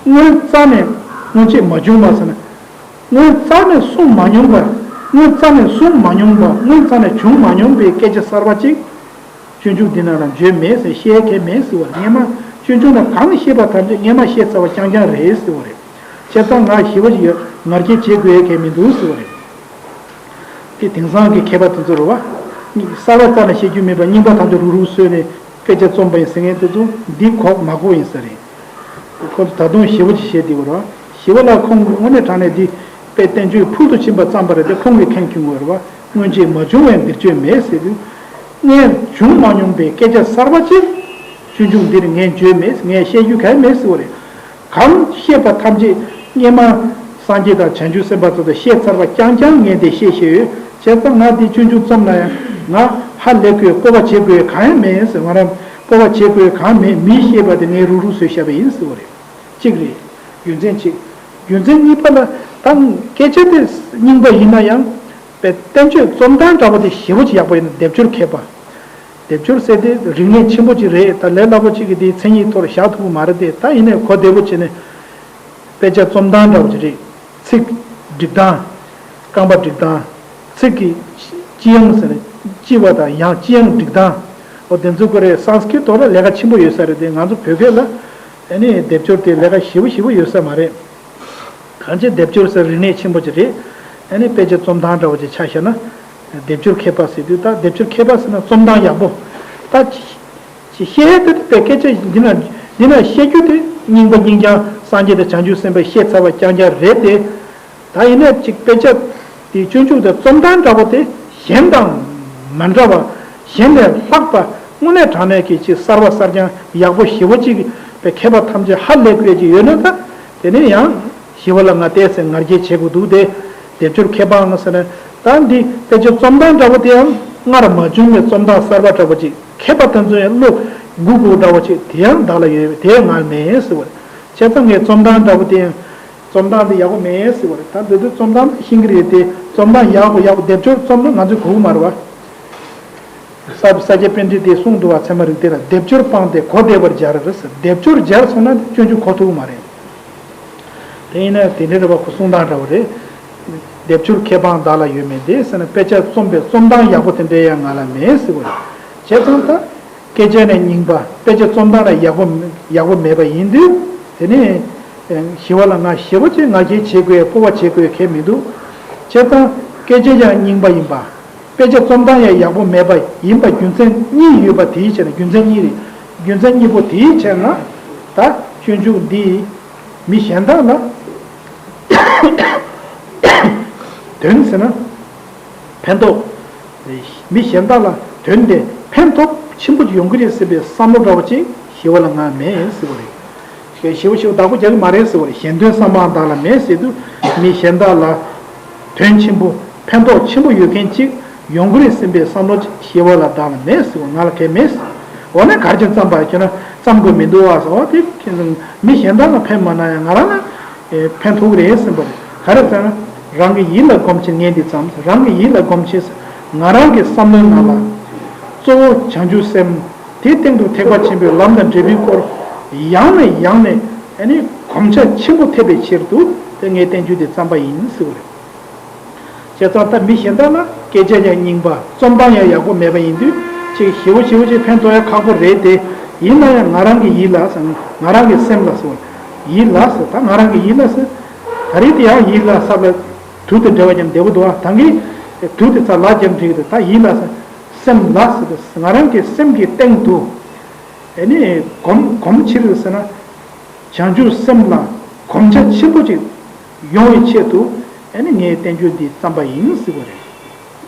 སྔོན་རྩ་ནས་སྔོན་ཆད་མ་བྱུང་བ་ཟེར་ན། སྔོན་རྩ་ནས་གསུངས་མ་མྱོང་བ། སྔོན་རྩ་ནས་གསུངས་མ་མྱོང་བ། སྔོན་རྩ་ནས་བྱུང་མ་མྱོང་བའི་སྐད་ཆ་གསར་པ་གཅིག་སྤྱོད་འཇུག་འདི་ནང་ལ་བརྗོད་མེད་ཟེར། བཤད་མཁན་མེད་ཟེར་བ་རེད། སྔན་མ་སྤྱོད་འཇུག་ནང་གང་བཤད་པ་ཐམས་ཅད་སྔན་མ་བཤད་ཚར་བ་རྐྱང་རྐྱང་རེད་ཟེར་བ་རེད། བྱས་ཙང་ང་ཞེ་པོ་ཅིག་ཡོད། ང་རྒྱལ་བྱེད་དགོས་ཡ་གང་ཡང་མི་འདུག་ཟེར་བ་རེད། དེ་དེང་སང་གི་མཁས་པ་དེ་ཚོ་རེད་བ། གསར་པ་རྩ་ནས་བཤད་རྒྱུ་མེད་པ། རྙིང་པ་ཐམས་ཅད་རུག་རུག་བཟོས་ནས་དཔེ་ཆ་རྩོམ་པ་ཡིན་ཟེར་མཁན་དེ་ཚོ་འདི་གོ་མ་གོ་ཡིན་ས་རེད། ཁོ་ཚོ་ད་དུང་ཞེ་པོ་ཅིག་བཤད་བསྡད་ཡོད་རེད་བ། ཞི་བ་ལྷ་ཁོང་གིས་དངོས་གནས་དྲང་གནས་འདི་དཔེ་བསྟན་བཅོས་ཕུལ་དུ་ཕྱིན་པ་བརྩམས་པ་རེད་དེ། ཁོང་གིས་མཁྱེན་གྱི་ཡོད་རེད་བ། སྔོན་ཆད་མ་བྱུང་བས་འདིར་བརྗོད་མེད་ཟེར་དུས། སྔོན་བྱུང་མ་མྱོང་པའི་སྐད་ཆ་གསར་པ་ཅིག་སྤྱོད་འཇུག་འདིར་ངས་བརྗོད་མེད། ངས་བཤད་རྒྱུ་གང་ཡང་མེད་ཟེར་བ་རེད། གང་བཤད་པ་ཐམས་ཅད་སྔན་མ་སངས་རྒྱས་དང་བྱང་ཆུབ་སེམས་དཔའ་ཚོ་དང་བཤད་ཚར་བ་རྐྱང་རྐྱང་ངས་འདི་བཤད་བཞིན་ཡོད། བྱས་ཙང་ང་འདི་སྤྱོད་འཇུག་རྩོམ་ན་ཡང་ང་ཧ་ལས་དགོས། སྤོབས་པ་བྱེད་དགོས་གང་ཡང་མེད་ཟེར། ང་རང་སྤོབས་པ་བྱེད་དགོས་གང་མེད། མིས་བཤད་པ་དེ་ངས་རུག་རུག་བཟོས་བཞག་པ་ཡིན་ཟེར་བ་རེད། གཅིག་རེད། རྒྱུ་མཚན་གཅིག་རྒྱུ་མཚན་གཉིས་པ་ལ། ད་སྐད་ཆ་དེ་རྙིང་པ་ཡིན་ན་ཡང་། དཔེ་བསྟན་བཅོས་རྩོམ་སྟངས་འདྲ་པོ་དེ་ཞེ་པོ་ཅིག་ཡག་པོ་ཡིན་ན། སྡེབ་སྦྱོར་མཁས་པ། སྡེབ་སྦྱོར་ཟེར་དེ་རིག་གནས་ཆེན་པོ་ཅིག་རེད། ད་ལས་སླ་པོ་ཅིག་གིས་དེའི་མཚན་ཉིད་ཐོག་ལ་བཞག་ཐུབ་ཀྱི་མ་རེད་དེ། ད་ཡིན་ནའི་གོ་བདེ་པོ་བྱས་ནས་དཔེ་ཆ་རྩོམ་སྟངས་འདྲ་པོ་ཅིག་རེད། ཚིག་སྒྲིག་སྟངས། རྐང་པ་སྒྲིག་སྟངས། ཚིག་གི་ལྕི་ཡང་ཟེར་ནས་ལྕི་བ་དང་ཡང་ལྕི་ཡང་སྒྲིག་སྟངས། འོ་དེ་ཚོ་ཀོ་རེ་སཾ་སྐྲྀ་ཏ་ཐོག་ལ་ལས་ཀ་ཆེན་པོ་ཡོད་ས་རེད་དེ། ང་ཚོ་བོད་སྐད་ལ་ཨ་ནི་སྡེབ་སྦྱོར་དེ་ལས་ཀ་ཞེ་པོ་ཞེ་པོ་ཡོད་ས་མ་རེད། གང་ཅི་སྡེབ་སྦྱོར་ཟེར་རིག་གནས་ཆེན་པོ་ཅིག་རེད། ཨ་ནི་དཔེ་ཆ་རྩོམ་སྟངས་འདྲ་པོ་ཅིག་ཆ་བཞག་ན། སྡེབ་སྦྱོར་མཁས་པ་ཟེར་དུས། ད་སྡེབ་སྦྱོར་མཁས་པ་ཟེར་ན་རྩོམ་སྟངས་ཡག་པོ། ད་ཅི་བཤད་དེ་དཔེ་སྐད་ཆ་འདི་ན་འདི་ན་བཤད་རྒྱུ་དེ་རྙིང་པ་རྙིང་རྐྱང་། སངས་རྒྱས་དང་བྱང་ཆུབ་སེམས་དཔའི་བཤད་ཚར་བ་རྐྱང་རྐྱང་རེད་དེ། ད་ཡིན་ནའི་ཅིག་དཔེ་ཆ་དེ་སྤྱོད་འཇུག་དང་རྩོམ་སྟངས་འདྲ་པོ་དེ་གཞན་དང་མ་འདྲ་བ། གཞན་ལས་ལྷག་པ། དངོས་གནས་དྲང་གནས་ཀྱི་ཅིག་གསར་པ་གསར་རྐྱང་ཡག་པོ་ཞེ་པོ་ཅིག་དཔེ་མཁས་པ་ཐམས་ཅད་ཧ་ལས་དགོས་ཀྱི་ཡོད་ན། ད་དེ་ནས་ཡང་ཞི་བ་ལྷ་ང་ཏོག་ཙམ་ང་རྒྱལ་བྱེད་དགོས་འདུག་དེ། སྡེབ་སྦྱོར་མཁས་པའང་ཟེར་ན། ད་འདི་དཔེ་ཆ་རྩོམ་སྟངས་འདྲ་པོ་དེའང་སྔར་མ་བྱུང་བའི་རྩོམ་སྟངས་གསར་པ་འདྲ་པོ་ཅིག་མཁས་པ་དེ་ཚོ་ཡང་བློ་འགུག་དགོས་འདྲ་པོ་ཅིག་དེ་ཡང་བདག་ལ་ཡོད་པས་དེ་ཡང་ང་ལ་མེད་ཟེར་བ་རེད། བྱས་ཙང་ངས་རྩོམ་སྟངས་འདྲ་པོ་དེ་ཡང་། རྩོམ་སྟངས་འདི་ཡག་པོ་མེད་ཟེར་བ་རེད། ད་འདི་ཚོ་རྩོམ་སྟངས་འདི་ཤེས་ཀྱི་རེད་དེ། རྩོམ་སྟངས་ཡག་པོ་ཡག་པོ་སྡེབ་སྦྱོར་རྩོམ་ན་ང་ཚོས་གོ་གི་མ་རེད་བ། ས་ས་སྐྱ་པཎྜི་ཏས་གསུངས་འདུག་བ། ཚད་མ་རིགས་གཏེར་ལ། སྡེབ་སྦྱོར་སྤངས་ཏེ་གོ་བདེ་བར་སྦྱར་ཟེར། སྡེབ་སྦྱོར་སྦྱར་སོང་ན་སྤྱོད་འཇུག་གོ་ཐུབ་ཀྱི་མ་རེད། དེ་ཡིན་ན་དེ་འདྲའི་རེད་བ། ཁོ་གསུང་སྟངས་འདྲ་བོ་རེད། སྡེབ་སྦྱོར་མཁས་པའང་བདག་ལ་ཡོད་མིན་ཏེ་ཟེར་ན། དཔེ་ཆ་རྩོམ་པའི་རྩོམ་སྟངས་ཡག་པོ་དེ་འདྲ་ཡང་ང་ལ་མེད་ཟེར་བ་རེད། བྱས་ཙང་ད། སྐད་ཆ་ནི་རྙིང་པ། དཔེ་ཆ་རྩོམ་སྟངས་ལ་ཡག་པོ་ཡག་པོ་མེད་པ་ཡིན་དུས། དེ་ནས་ཞི་བ་ལྷ་ང་ཞེ་པོ་ཅིག་ང་རྒྱལ་བྱེད་དགོས། སྤོབས་པ་བྱེད་དགོས་གལ་མི་འདུག་བྱས་ཙང་སྐད་ཆ་ཡང་རྙིང་པ་ཡིན་པ། དཔེ་ཆ་རྩོམ་སྟངས་ཡང་ཡག་པོ་མེད་པ་ཡིན་པ་རྒྱུ་མཚན་གཉིས་ཡོད་པ་དེའི་ཕྱིར་ན། རྒྱུ་མཚན་གཉིས་རེད། རྒྱུ་མཚན་གཉིས་པོ་དེའི་ཕྱིར་ན། ད་སྤྱོད་འཇུག་འདི་མི་གཞན་དག་ལ་དོན་ཟེར་ན། ཕན་ཐོགས། མི་གཞན་དག་ལ་དོན་དེ་ཕན་ཐོགས་ཆེན་པོ་ཡོང་གི་རེད་ཟེར་བའི་བསམ་བློ་འདྲ་བོ་ཅིག་ཞི་བ་ལྷ་ང་མེད་ཟེར་བ་རེད། ཞི་བ་ཞི་བ་བདག་པོ་རྒྱག་གི་མ་རེད་ཟེར་བ་རེད། གཞན་དོན་བསམ་པའང་བདག་ལ་མེད་ཟེར་དུས། མི་གཞན་དག་ལ་དོན་ཆེན་པོ་ཕན་ཐོགས་ཆེན་པོ་ཡོད་མཁན་ཅིག་ཡོང་གི་རེད་ཟེར་བའི་བསམ་བློ་ཅིག་ཞི་བ་ལྷ་བདག་ལ་མེད་ཟེར་བ། ང་ལ་གལ་མེད་ཟེར། འོ་ན་ག་རེ་བྱས་ནས་བརྩམས་པ་ཁྱོད་རང་བརྩམས་དགོས་མི་འདུག་བ་ཟེར་བ་དེ། མི་གཞན་དག་ལ་ཕན་མ་གནང་ཡང་ང་རང་ལ། ཨེ། ཕན་ཐོགས་རེད་ཟེར་བ་རེད། ག་རེ་ཟེར་ན། རང་གི་ཡིད་ལ་སྒོམ་ཕྱིར་ངས་འདི་བརྩམས། རང་གི་ཡིད་ལ་སྒོམ་ཕྱིར། ང་རང་གི་བསམ་བློའི་ནང་ལ། གཙོ་བོ་བྱང་ཆུབ་སེམས། དེའི་སྟེང་དུ་ཐེག་པ་ཆེན་པོའི་ལམ་དང་འབྲས་བུའི་སྐོར། ཡང་ནས་ཡང་ནས་ཨ་ནི་གོམས་ཆ་ཆེན་པོ་ཐེབས་པའི་ཕྱིར་དུ། དེ་ངས་བསྟན་བཅོས་འདི་བརྩམས་པ་ཡིན་ཟེར་བ་རེད། བྱས་ཙང་ད་མི་གཞན་དག་ལ་སྐད་ཆ་ཡང་རྙིང་པ། རྩོམ་སྟངས་ཡང་ཡག་པོ་མེད་པ་ཡིན་དུས། ཅིག་ཞི་བོ་ཞི་བོ་ཅིག་ཕན་ཐོགས་ཡ་ཁག་པོ་རེད་དེ། ཡིན་ན་ཡང་ང་རང་གི་ཡིད་ལ་ཟེར། ང་རང་གི་སེམས་ལ་ཟེར། ཡིད་ལ་ཟེར། ད་ང་རང་གི་ཡིད་ལ་ཟེར། ད་རེས་དེ་ཡང་ཡིད་ལ་ཟེར་ལ་དུ་དེ་འབྲེལ་བ་ཀྱང་བདེ་པོ་འདུག་ཨ། ད་གིན་དུ་དེ་ཚ་ལ་ཀྱང་འགྲིག་གི་འདུག་ད་ཡིད་ལ་ཟེར། སེམས་ལ་ཟེར། ང་རང་གི་སེམས་ཀྱི་སྟེང་དུ། ཨ་ནི་གོམས་གོམས་ཕྱིར་ཟེར་ན། བྱང་ཆུབ་སེམས་ལ་གོམས་ཆ་ཆེན་པོ་ཅིག་ཡོང་བའི་ཆེད་དུ། ཨ་ནི་ངས་བསྟན་བཅོས་འདི་བརྩམས་པ་ཡིན་ཟེར་བ་རེད།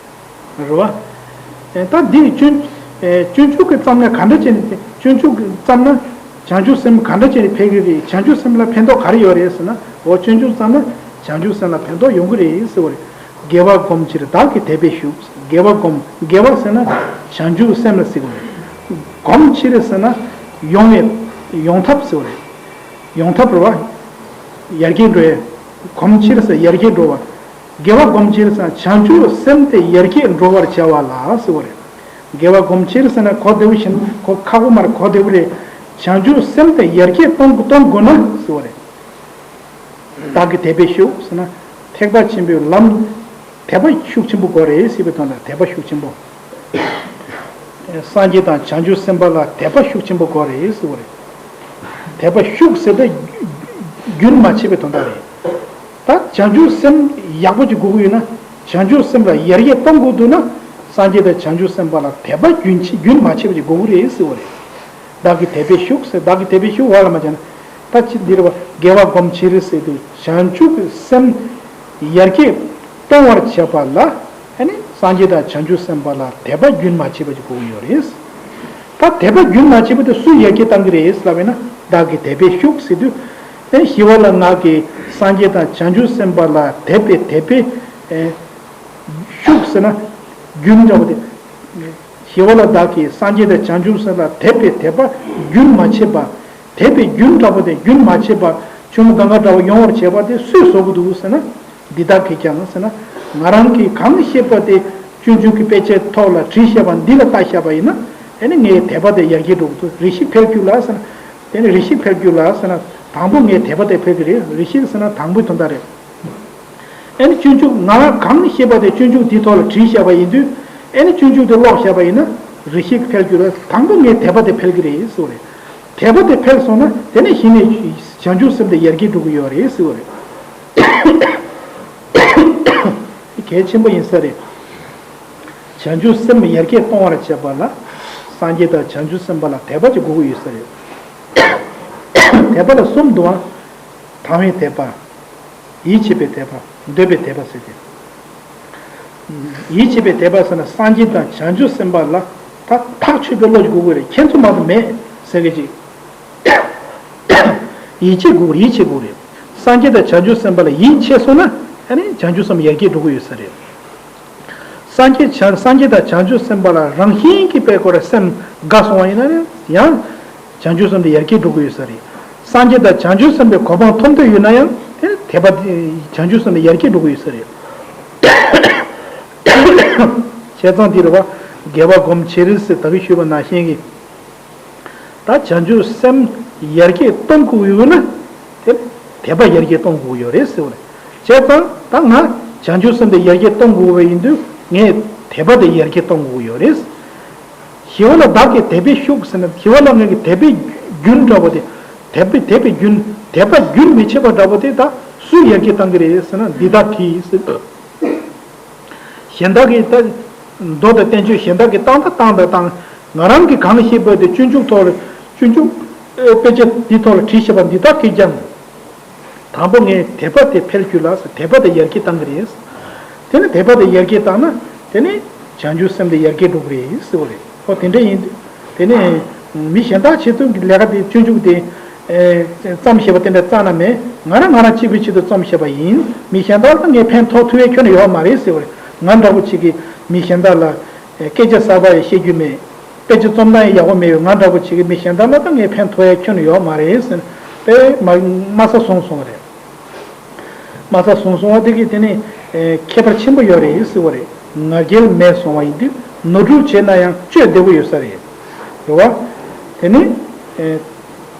རེད་བ། ཨེ། ད་འདི་སྤྱོད་ཨེ། སྤྱོད་འཇུག་གི་བརྩམས་ན་ག་འདྲ་བྱས་ནས། སྤྱོད་འཇུག་གི་བརྩམས་ན་བྱང་ཆུབ་སེམས་ག་འདྲ་བྱས་ནས་འཕེལ་གི་རེད། བྱང་ཆུབ་སེམས་ལ་ཕན་ཐོགས་ག་རེ་ཡོད་རེད་ཟེར་ན། འོ་སྤྱོད་འཇུག་བརྩམས་ན་བྱང་ཆུབ་སེམས་ལ་ཕན་ཐོགས་ཡོང་གི་རེད་ཟེར་བ་རེད། དགེ་བ་སྒོམ་ཕྱིར་བདག་གིས་དད་པས་ཞུགས། དགེ་བ་སྒོམ། དགེ་བ་ཟེར་ན་བྱང་ཆུབ་སེམས་ལ་ཟེར་གི་རེད། སྒོམ་ཕྱིར་ཟེར་ན་ཡོང་བའི་ཡོང་ཐབས་ཟེར་བ་རེད། ཡོང་ཐབས་རེད་བ། ཡར་རྒྱས་འགྲོ་ཡ། གོམས་ཕྱིར་ཟེར་ཡར་རྒྱས་འགྲོ་བ། དགེ་བ་སྒོམ་ཕྱིར་ཟེར་བྱང་ཆུབ་སེམས་དེ་ཡར་རྒྱས་འགྲོ་བར་བྱ་བ་ལ་ཟེར་བ་རེད། དགེ་བ་སྒོམ་ཕྱིར་ཟེར་ན་གོ་བདེ་བོ་ཞིག་གོ་ཁག་པོ་མ་རེད། གོ་བདེ་བོ་རེད། བྱང་ཆུབ་སེམས་དེ་ཡར་རྒྱས་གཏོང་གཏོང་དགོས་ན་ཟེར་བ་རེད། བདག་གིས་དད་པའི་ཤུགས་ཟེར་ན། ཐེག་པ་ཆེན་པོའི་ལམ། དད་པ་ཤུགས་ཆེན་པོ་དགོས་རེད་ཟེར་བའི་དོན་དག་དད་པ་ཤུགས་ཆེན་པོ། སངས་རྒྱས་དང་བྱང་ཆུབ་སེམས་དཔའ་ལ་དད་པ་ཤུགས་ཆེན་པོ་དགོས་རེད་ཟེར་བ་རེད། དད་པ་ཤུགས་ཟེར་དེ་རྒྱུན་མ་ཆད་པའི་དོན་དག་རེད། ད་བྱང་ཆུབ་སེམས་ཡག་པོ་ཅིག་དགོས་ཀྱི་ཡོད་ན། བྱང་ཆུབ་སེམས་ལ་ཡར་རྒྱས་གཏོང་དགོས་འདུག་ན། སངས་རྒྱས་དང་བྱང་ཆུབ་སེམས་དཔའ་ལ་དད་པ་རྒྱུན་ཆད་རྒྱུན་མ་ཆད་པ་ཅིག་དགོས་ཀྱི་རེད་ཟེར་བ་རེད། བདག་གིས་དད་པའི་ཤུགས་ཟེར། བདག་གིས་དད་པའི་ཤུགས་བ་ལ་མ་བྱས་ན། ད་ཅི་འདིར་བ་དགེ་བ་སྒོམ་ཕྱིར་ཟེར་དུས་བྱང་ཆུབ་ཀྱི་སེམས་ཡར་རྒྱས་གཏོང་བར་བྱེད་པ་ལ། ཨ་ནི་སངས་རྒྱས་དང་བྱང་ཆུབ་སེམས་དཔའ་ལ་དད་པ་རྒྱུན་མ་ཆད་པ་ཅིག་དགོས་ཀྱི་ཡོད་རེད། ད་དད་པ་རྒྱུན་མ་ཆད་པ་དེ་སུས་ཡར་རྒྱས་གཏང་གི་རེད་ལབ་ཡིན་ན། བདག་གིས་དད་པའི་ཤུགས་ཟེར་དུས། ཨེ་ཞི་བ་ལྷ་ང་གིས་སངས་རྒྱས་དང་བྱང་ཆུབ་སེམས་དཔའ་ལ་དད་པའི་དད་པའི་ཨེ་ཤུགས་ཟེར་ན་རྒྱུན་འདྲ་བོ་དེ། ཞི་བ་ལྷ་བདག་གིས་སངས་རྒྱས་དང་བྱང་ཆུབ་སེམས་ལ་དད་པའི་དད་པ་རྒྱུན་མ་ཆད་པ། དད་པའི་རྒྱུན་འདྲ་བོ་དེ་རྒྱུན་མ་ཆད་པ། ཆུ་མོ་གངྒཱ་འདྲ་བོ་ཡོང་བར་བྱེད་པ་དེ་སུས་བཟོ་དགོས་འདུག་ཟེར་ན། འདི་དག་གིས་ཀྱང་ཟེར་ན། ང་རང་གིས་གང་ཤེས་པ་དེ་སྤྱོད་འཇུག་གི་དཔེ་ཆའི་ཐོག་ལ་བྲིས་བཞག་པ་འདི་ལ་ལྟ་བཞག་པ་ཡིན་ན། ཨེ་ནི་ངའི་དད་པ་དེ་ཡར་རྒྱས་འགྲོ་གི་འདུག་རེ་ཞིག་འཕེལ་རྒྱུ་ལ་ཟེར་ན། དེ་ནི་རེ་ཞིག་འཕེལ་རྒྱུ་ལ་ཟེར་ན། དང་པོ་ངའི་དད་པ་དེ་འཕེལ་གི་རེད། རེ་ཞིག་ཟེར་ན་དང་པོའི་དོན་དག་རེད། ཨེ་ནི་སྤྱོད་འཇུག་ང་རང་གང་ཤེས་པ་དེ་སྤྱོད་འཇུག་འདིའི་ཐོག་ལ་བྲིས་བཞག་པ་ཡིན་དུས། ཨེ་ནི་སྤྱོད་འཇུག་དེ་ཀློག་བཞག་པ་ཡིན་ན། རེ་ཞིག་འཕེལ་རྒྱུ་ལ་དང་པོ་ངའི་དད་པ་དེ་འཕེལ་གི་རེད་ཟེར་བ་རེད། དད་པ་དེ་འཕེལ་སོང་ན་དེ་ནས་གཞི་ནས་བྱང་ཆུབ་སེམས་དེ་ཡར་རྒྱས་འགྲོ་གི་ཡོད་རེད་ཟེར་བ་རེད། གལ་ཆེན་པོ་ཡིན་ས་རེད། བྱང་ཆུབ་སེམས་ཡར་རྒྱས་གཏོང་བར་བྱེད་པ་ལ། སངས་རྒྱས་དང་བྱང་ཆུབ་སེམས་དཔའ་ལ་དད་པ་ཅིག་དགོས་ཀྱི་ཡོད་ས་རེད། དད་པ་ལ་གསུམ་འདུག་ཨ། དང་བའི་དད་པ། ཡིད་ཆེས་པའི་དད་པ། འདོད་པའི་དད་པ་ཟེར་ཏེ། ཡིད་ཆེས་པའི་དད་པ་ཟེར་ན་སངས་རྒྱས་དང་བྱང་ཆུབ་སེམས་དཔའ་ལ་ད་ཐག་ཆོད་པའི་བློ་ཅིག་དགོས་ཀྱི་རེད། ཁྱེད་ཚོ་མ་གཏོགས་མེད་ཟེར་གི་ཅིག་ཡིད་ཆེས་དགོས་རེད། ཡིད་ཆེས་དགོས་རེད། སངས་རྒྱས་དང་བྱང་ཆུབ་སེམས་དཔའ་ལ་ཡིད་ཆེས་སོང་ན་ཨ་ནི་བྱང་ཆུབ་སེམས་ཡར་རྒྱས་འགྲོ་གི་ཡོད་ས་རེད། སངས་རྒྱས་བྱང་སངས་རྒྱས་དང་བྱང་ཆུབ་སེམས་དཔའ་ལ་རང་བཞིན་གྱིས་དཔེ་ཁོ་ར་སེམས་དགའ་སོང་བ་ཡིན་ན་ཡང་བྱང་ཆུབ་སེམས་དེ་ཡར་རྒྱས་འགྲོ་གི་ཡོད་ས་རེད། སངས་རྒྱས་དང་བྱང་ཆུབ་སེམས་དཔའི་གོ་འཕང་ཐོབ་འདོད་ཡོད་ན་ཡང་དེ་དད་པ་དེ་བྱང་ཆུབ་སེམས་དེ་ཡར་རྒྱས་འགྲོ་གི་ཡོད་ས་རེད། བྱས་ཙང་དེ་རེད་བ། དགེ་བ་སྒོམ་ཕྱིར་ཟེར་ད་གིན་ཞུས་པ་ནང་བཞིན་གྱི། ད་བྱང་ཆུབ་སེམས་ཡར་རྒྱས་གཏོང་དགོས་ཡོད་ན། དེ་དད་པ་ཡར་རྒྱས་གཏོང་དགོས་ཡོད་རེད་ཟེར་བ་རེད། བྱས་ཙང་ད་ང་བྱང་ཆུབ་སེམས་དེ་ཡར་རྒྱས་གཏོང་དགོས་པ་ཡིན་དུས་ངས་དད་པ་དེ་ཡར་རྒྱས་གཏོང་དགོས་ཡོད་རེད། ཞི་བ་ལྷ་བདག་གིས་དད་པའི་ཤུགས་ཟེར་ན་ཞི་བ་ལྷ་ངེད་ཀྱི་དད་པའི་རྒྱུན་འདྲ་བོ་དེ། དད་པའི་དད་པའི་རྒྱུན་དད་པ་རྒྱུན་མི་ཆད་པ་འདྲ་བོ་དེ་ད་སུས་ཡར་རྒྱས་གཏང་གི་རེད་ཟེར་ན་འདི་དག་གིས་ཟེར། གཞན་དག་གིས་ད། མདོ་དང་བསྟན་བཅོས་གཞན་དག་གིས་བཏང་ད་བཏང་ད་བཏང་། ང་རང་གིས་གང་ཤེས་པ་དེ་སྤྱོད་འཇུག་ཐོག་ལ་སྤྱོད་འཇུག་དཔེ་ཆ་འདི་ཐོག་ལ་བྲིས་བཞག་པ་འདི་དག་གིས་ཀྱང་། དང་པོ་ངས་དད་པ་དེ་འཕེལ་རྒྱུ་ལ་དད་པ་དེ་ཡར་རྒྱས་གཏང་གི་རེད། དེ་ནས་དད་པ་དེ་ཡར་རྒྱས་བཏང་ན་དེ་ནས་བྱང་ཆུབ་སེམས་དེ་ཡར་རྒྱས་འགྲོ་གི་རེད་ཟེར་བ་རེད། ཨོ་དེ་འདྲ་ཡིན་དུས་དེ་ནས་མི་གཞན་དག་ཆེད་དུ་ལས་ཀ་དེ་སྤྱོད་འཇུག་དེ། ཨེ། བརྩམས་ཞེས་པ་དེ་འདྲ་རྩ་ན་མེད། ང་རང་ང་རང་གཅིག་པུའི་ཆེད་དུ་རྩོམ་ཞེས་པ་ཡིན། མི་གཞན་དག་ལ་ངས་ཕན་ཐོགས་ཐུབ་ཡས་ཁྱོན་ནས་ཡོད་མ་རེད་ཟེར་བ་རེད། ང་འདྲ་བོ་ཅིག་གིས་མི་གཞན་དག་ལ་སྐད་ཆ་གསར་པ་ཡང་བཤད་རྒྱུ་མེད། དཔེ་ཆ་རྩོམ་སྟངས་ཡང་ཡག་པོ་མེད་པས་ང་འདྲ་བོ་ཅིག་གིས་མི་གཞན་དག་ལ་ད་ངས་ཕན་ཐོགས་ཡས་ཁྱོན་ནས་ཡོད་མ་རེད་ཟེར་ནས་དཔེ་མ་མ་ས་བཟུང་སོང་བ་རེད། མ་ས་བཟུང་སོང་བ་དེ་གིས་དེ་ནི་ཁྱད་པར་ཆེན་པོ་ཡོད་རེད་ཟེར་བ་རེད། ང་རྒྱལ་མེད་སོང་བ་ཡིན་དུས་ནོར་འཁྲུལ་བྱས་ན་ཡང་བཅོས་བདེ་པོ་ཡོད་ས་རེད། རེད་བ། དེ་ནི།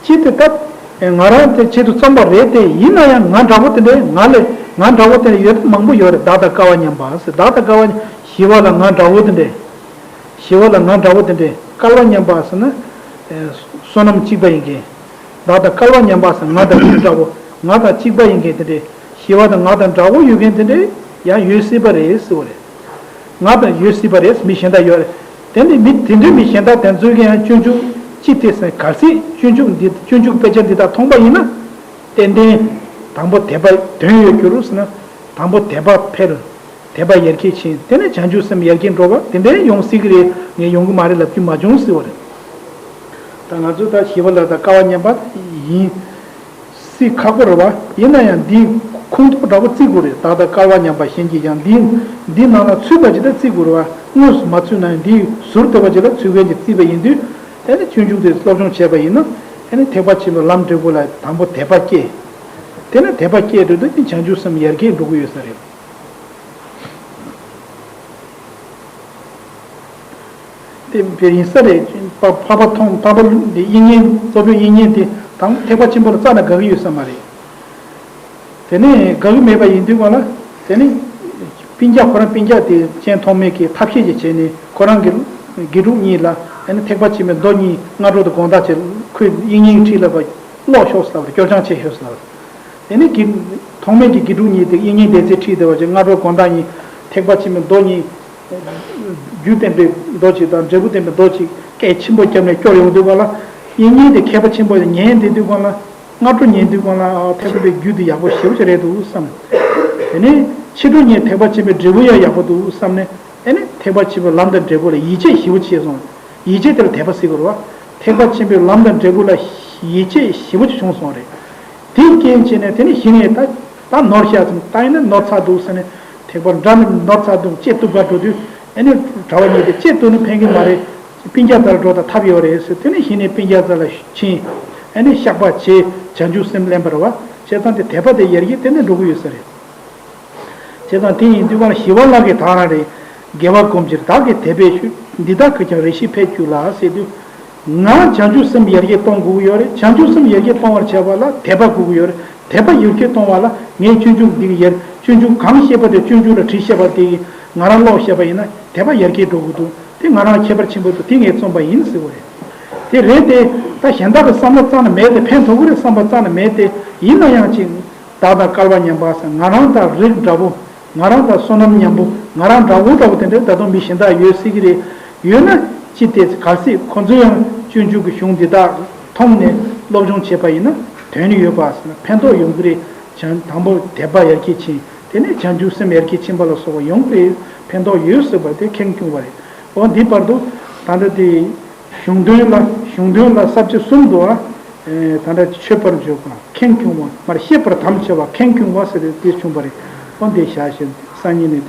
ཅི་སྟེ་ད། ང་རང་དེ་ཆེད་དུ་བརྩམས་པ་རེད་དེ་ཡིན་ན་ཡང་ང་འདྲ་བོ་དེ་འདྲས་ང་ལས་ང་འདྲ་བོ་དེ་འདྲས་ཡོད་མང་པོ་ཡོད་རེད། བདག་དང་སྐལ་བ་མཉམ་པ་ཟེར་བདག་དང་སྐལ་བ་ཞི་བ་ལ་ང་འདྲ་བོ་དེ་འདྲས། ཞི་བ་ལ་ང་འདྲ་བོ་དེ་འདྲས་སྐལ་བ་མཉམ་པ་ཟེར་ན། བསོད་ནམས་གཅིག་པ་ཡིན་མཁན། བདག་དང་སྐལ་བ་མཉམ་པ་ཟེར་ང་དང་ཁྱོད་འདྲ་བོ་ང་དང་གཅིག་པ་ཡིན་མཁན་དེ་འདྲས་ཞི་བ་དང་ང་དང་འདྲ་བོ་ཡོད་མཁན་དེ་འདྲས་ཡང་ཡོད་སྲིད་པ་རེད་ཟེར་བ་རེད། ང་དང་ཡོད་སྲིད་པ་རེད། མི་གཞན་དག་ཡོད་རེད། དེ་ནི་མི་དེ་འདྲའི་མི་གཞན་དག་དེ་ཚོས་ཀྱང་སྤྱོད་འཇུག་ཅི་སྟེ་ཟེར་གལ་སྲིད་སྤྱོད་འཇུག་འདི་སྤྱོད་འཇུག་དཔེ་ཆ་འདི་དག་མཐོང་པ་ཡིན་ན། ཏན་ཏན་དང་པོ་དད་པ་དོན་ཡོད་འགྱུར་ཟེར་ན་དང་པོ་དད་པ་འཕེལ། དད་པ་ཡར་རྒྱས་ཕྱིན་དེ་ནས་བྱང་ཆུབ་སེམས་ཡར་རྒྱས་འགྲོ་བ་དེ་འདྲའི་ཡོང་སྲིད་ཀྱི་རེད། ངས་ཡོང་གི་མ་རེད་ལབ་རྒྱུ་མ་བྱུང་ཟེར་བ་རེད། ད་ང་ཚོ་ད་ཞི་བ་ལྷ་དང་སྐལ་བ་མཉམ་པ་ཡིན། སྲིད་ཁག་པོ་རེད་བ། ཡིན་ན་ཡང་འདིའི་ཁུངས་ཐོག་འདྲ་པོ་བརྩི་དགོས་རེད། བདག་དང་སྐལ་བ་མཉམ་པ་གཞན་གྱིས་ཀྱང་འདི་འདི་ནང་ལ་ཚུད་པ་ཅིག་ད་བརྩི་དགོས་རེད་བ། དངོས་སུ་མ་ཚུད་ན་ཡང་འདིའི་ཟུར་དེ་བ་ཅིག་ལ་ཚུད་མཁན་གྱིས་བརྩིས་པ་ཡིན་དུས། དེ་ནི་སྤྱོད་འཇུག་དེ་སློབ་སྦྱོང་བྱས་པ་ཡིན་ན། དེ་ནི་ཐེག་པ་ཆེན་པོའི་ལམ་འབྲས་བུ་ལ་དང་པོ་དད་པ་སྐྱེ། དེ་ནི་དད་པ་སྐྱེས་དུས་དེ་ནི་བྱང་ཆུབ་སེམས་ཡར་རྒྱས་འགྲོ་གི་ཡོད་ས་རེད། དེ་བས་ཡིན་ས་རེད། འཕགས་པ་མཐོང་འཕགས་པ་འདི་དབྱིག་གཉེན་གཙོ་བོའི་དབྱིག་གཉེན་དེ་དང་ཐེག་པ་ཆེན་པོ་ལ་རྩ་ནས་དགའ་གི་ཡོད་ས་མ་རེད། དེ་ནས་དགའ་གི་མེད་པ་ཡིན་དུས་གང་ལ། དེ་ནས་སྤུན་ཀྱག་ཁོ་རང་སྤུན་ཀྱག་དེ་སྤྱན་ཐོགས་མེད་ཀྱི་ཐབས་ཤེས་ཀྱི་བྱས་ནས་ཁོ་རང་གི་དགེ་ཕྲུག་གཉིས་ལ་ཨ་ནི་ཐེག་པ་ཆེན་པོའི་མདོ་གཉིས་སྔ་དྲོ་དང་དགོང་དག་བྱས་ཁོས་དབྱིག་གཉེན་གྱི་ཁྲིད་ལ་བ་ཀློག་ཤོག་ཟེར་ལབ་རེད། སྐྱོར་སྦྱང་བྱེད་ཤོག་ཟེར་ལབ་རེད། དེ་ནས་དགེ་ཐོགས་མེད་ཀྱི་དགེ་ཕྲུག་གཉིས་དེ་དབྱིག་གཉེན་སྡེ་ཚན་ཁྲིད་བསྡད་པ་བྱས་སྔ་དྲོ་དགོང་དག་གཉིས་ཐེག་པ་ཆེན་པོའི་མདོ་གཉིས། རྒྱུ་བསྟན་པའི་མདོ་གཅིག་དང་འབྲས་བུ་བསྟན་པའི་མདོ་གཅིག་སྐད་ཆེན་པོ་བརྒྱབ་ནས་སྐྱོར་ཡོང་དུས་གང་ལ། དབྱིག་གཉེན་དེ་མཁས་པ་ཆེན་པོ་ཡང་ཉན་བསྡད་དུས་གང་ལ། སྔ་དྲོ་ཉན་དུས་གང་ལ་ཨ་ཐེག་པའི་རྒྱུ་དེ་ཡག་པོ་ཞེ་པོ་ཅིག་རེད་འདུག་བསམ། དེ་ནས་ཕྱི་དྲོ་ཉན་ཐེག་པ་ཆེན་པོའི་འབྲས་བུ་ཡང་ཡག་པོ་འདུག་བསམ་ནས། ཨེ་ནས་ཐེག་པ་ཆེན་པོའི་ལམ་དང་འབྲས་བུ་ལ་ཡིད་ཆེས་ཞེ་པོ་ཅིག་བྱས་སོང་། ཡིད་ཆེས་དེ་ལ་དད་པ་ཟེར་དགོས་རེད་བ། ཐེག་པ་ཆེན་པོའི་ལམ་དང་འབྲས་བུ་ལ་ཡིད་ཆེས་ཞེ་པོ་ཅིག་བྱུང་སོང་རེད། དེའི་རྐྱེན་བྱས་ནས་དེ་ནས་གཞི་ནས་ད་ད་ནོར་ཤག་ཙམ་ད་ཡིན་ན་ནོར་ཚར་འདུག་ཟེར་ནས་ཐེག་པ་འདྲ་ནི་ནོར་ཚར་འདུག་ཅེས་བཏུབ་པ་འགྲོ་དུས། ཨེ་ནས་གྲྭ་བ་གཉིས་དེ་ཅེས་བཏུབ་ནི་ཕན་གི་མ་རེད། སྤུན་ཀྱག་རྩ་ལ་འགྲོ་ད་ཐབས་ཡོད་རེད་ཟེར། དེ་ནས་གཞི་ནས་སྤུན་ཀྱག་རྩ་ལ་ཕྱིན། ཨེ་ནས་བཤགས་པ་བྱས་བྱང་ཆུབ་སེམས་ལེན་པ་རེད་བ། བྱས་ཙང་དེ་དད་པ་དེ་ཡར་རྒྱས་ཏན་ཏན་འགྲོ་གི་ཡོད་ས་རེད། བྱས་ཙང་དེ་ཡིན་དུས་གང་ཞི་བ་ལྷ་གིས་ད་རང་རེད། དགེ་བ་སྒོམ་ཕྱིར་བདག་གིས་དད་པས་ཞུས། འདི་དག་གིས་ཀྱང་རེ་ཞིག་ཕན་བསྐྱུར་ལ་ཟེར་དུས། ང་བྱང་ཆུབ་སེམས་ཡར་རྒྱས་གཏོང་དགོས་ཀྱི་ཡོད་རེད། བྱང་ཆུབ་སེམས་ཡར་རྒྱས་གཏོང་བར་བྱ་བ་ལ་དད་པ་དགོས་ཀྱི་ཡོད་རེད། དད་པ་ཡར་རྒྱས་གཏོང་བ་ལ་ངས་སྤྱོད་འཇུག་འདི་གི་ཡར་སྤྱོད་འཇུག་གང་བཤད་པ་དེ་སྤྱོད་འཇུག་ལ་བྲིས་བཤད་པ་དེ་གི་ང་རང་ཀློག་བཤད་པ་ཡིན་ན་དད་པ་ཡར་རྒྱས་འགྲོ་གི་འདུག་དེ་ང་རང་ཁྱད་པར་ཆེན་པོ་འདུག་དེ་ངས་རྩོམ་པ་ཡིན་ཟེར་བ་རེད། དེ་རེད་དེ། ད་གཞན་དག་གི་བསམ་བློ་རྩ་ནས་མེད་དེ་ཕན་ཐོགས་ཀྱི་རེད་བསམ་པ་རྩ་ནས་མེད་དེ། ཡིན་ན་ཡང་ཅིག་བདག་དང་སྐལ་བ་མཉམ་པ་ཟེར་ང་རང་དང་རིགས་འདྲ་པོ། ང་རང་དང་བསོད་ནམས་མཉམ་པོ། ང་རང་འདྲ་བོ་འདྲ་བོ་དེ་འདྲའི་ད་དུང་མི་གཞན་དག་ཡོད་སྲིད་ཀྱི་རེད། ཡོད་ན་ཅི་སྟེ་གལ་སྲིད་ཁོ་ཚོ་ཡང་སྤྱོད་འཇུག་གི་གཞུང་འདི་དག་མཐོང་ནས་སློབ་སྦྱོང་བྱས་པ་ཡིན་ན་དོན་ཡོད་པ་ཟེར་ན་ཕན་ཐོགས་ཡོང་གི་རེད། བྱང་དང་པོ་དད་པ་ཡར་རྒྱས་ཕྱིན། དེ་ནས་བྱང་ཆུབ་སེམས་ཡར་རྒྱས་ཕྱིན་པ་ལ་སོགས་པ་ཡོང་གི་རེད། ཕན་ཐོགས་ཡོད་ཟེར་བ་དེ་ཁེངས་སྐྱུང་བ་རེད། འོ་འདི་བར་དུ་ད་ལྟ་དེ། གཞུང་དོན་ལ་གཞུང་དོན་ལ་ས་བཅད་གསུམ་འདུག་ཨ། ད་ལྟ་མཆོད་པར་བརྗོད་པ་ཁེངས་སྐྱུང་བ་མར་བཤད་པར་དམ་བཅའ་བ་ཁེངས་སྐྱུང་བ་ཟེར་ཏེ་འདིར་བྱུང་བ་རེད། འོ་འདི་བཞག་བཞིན་སང་ཉིན་ནས།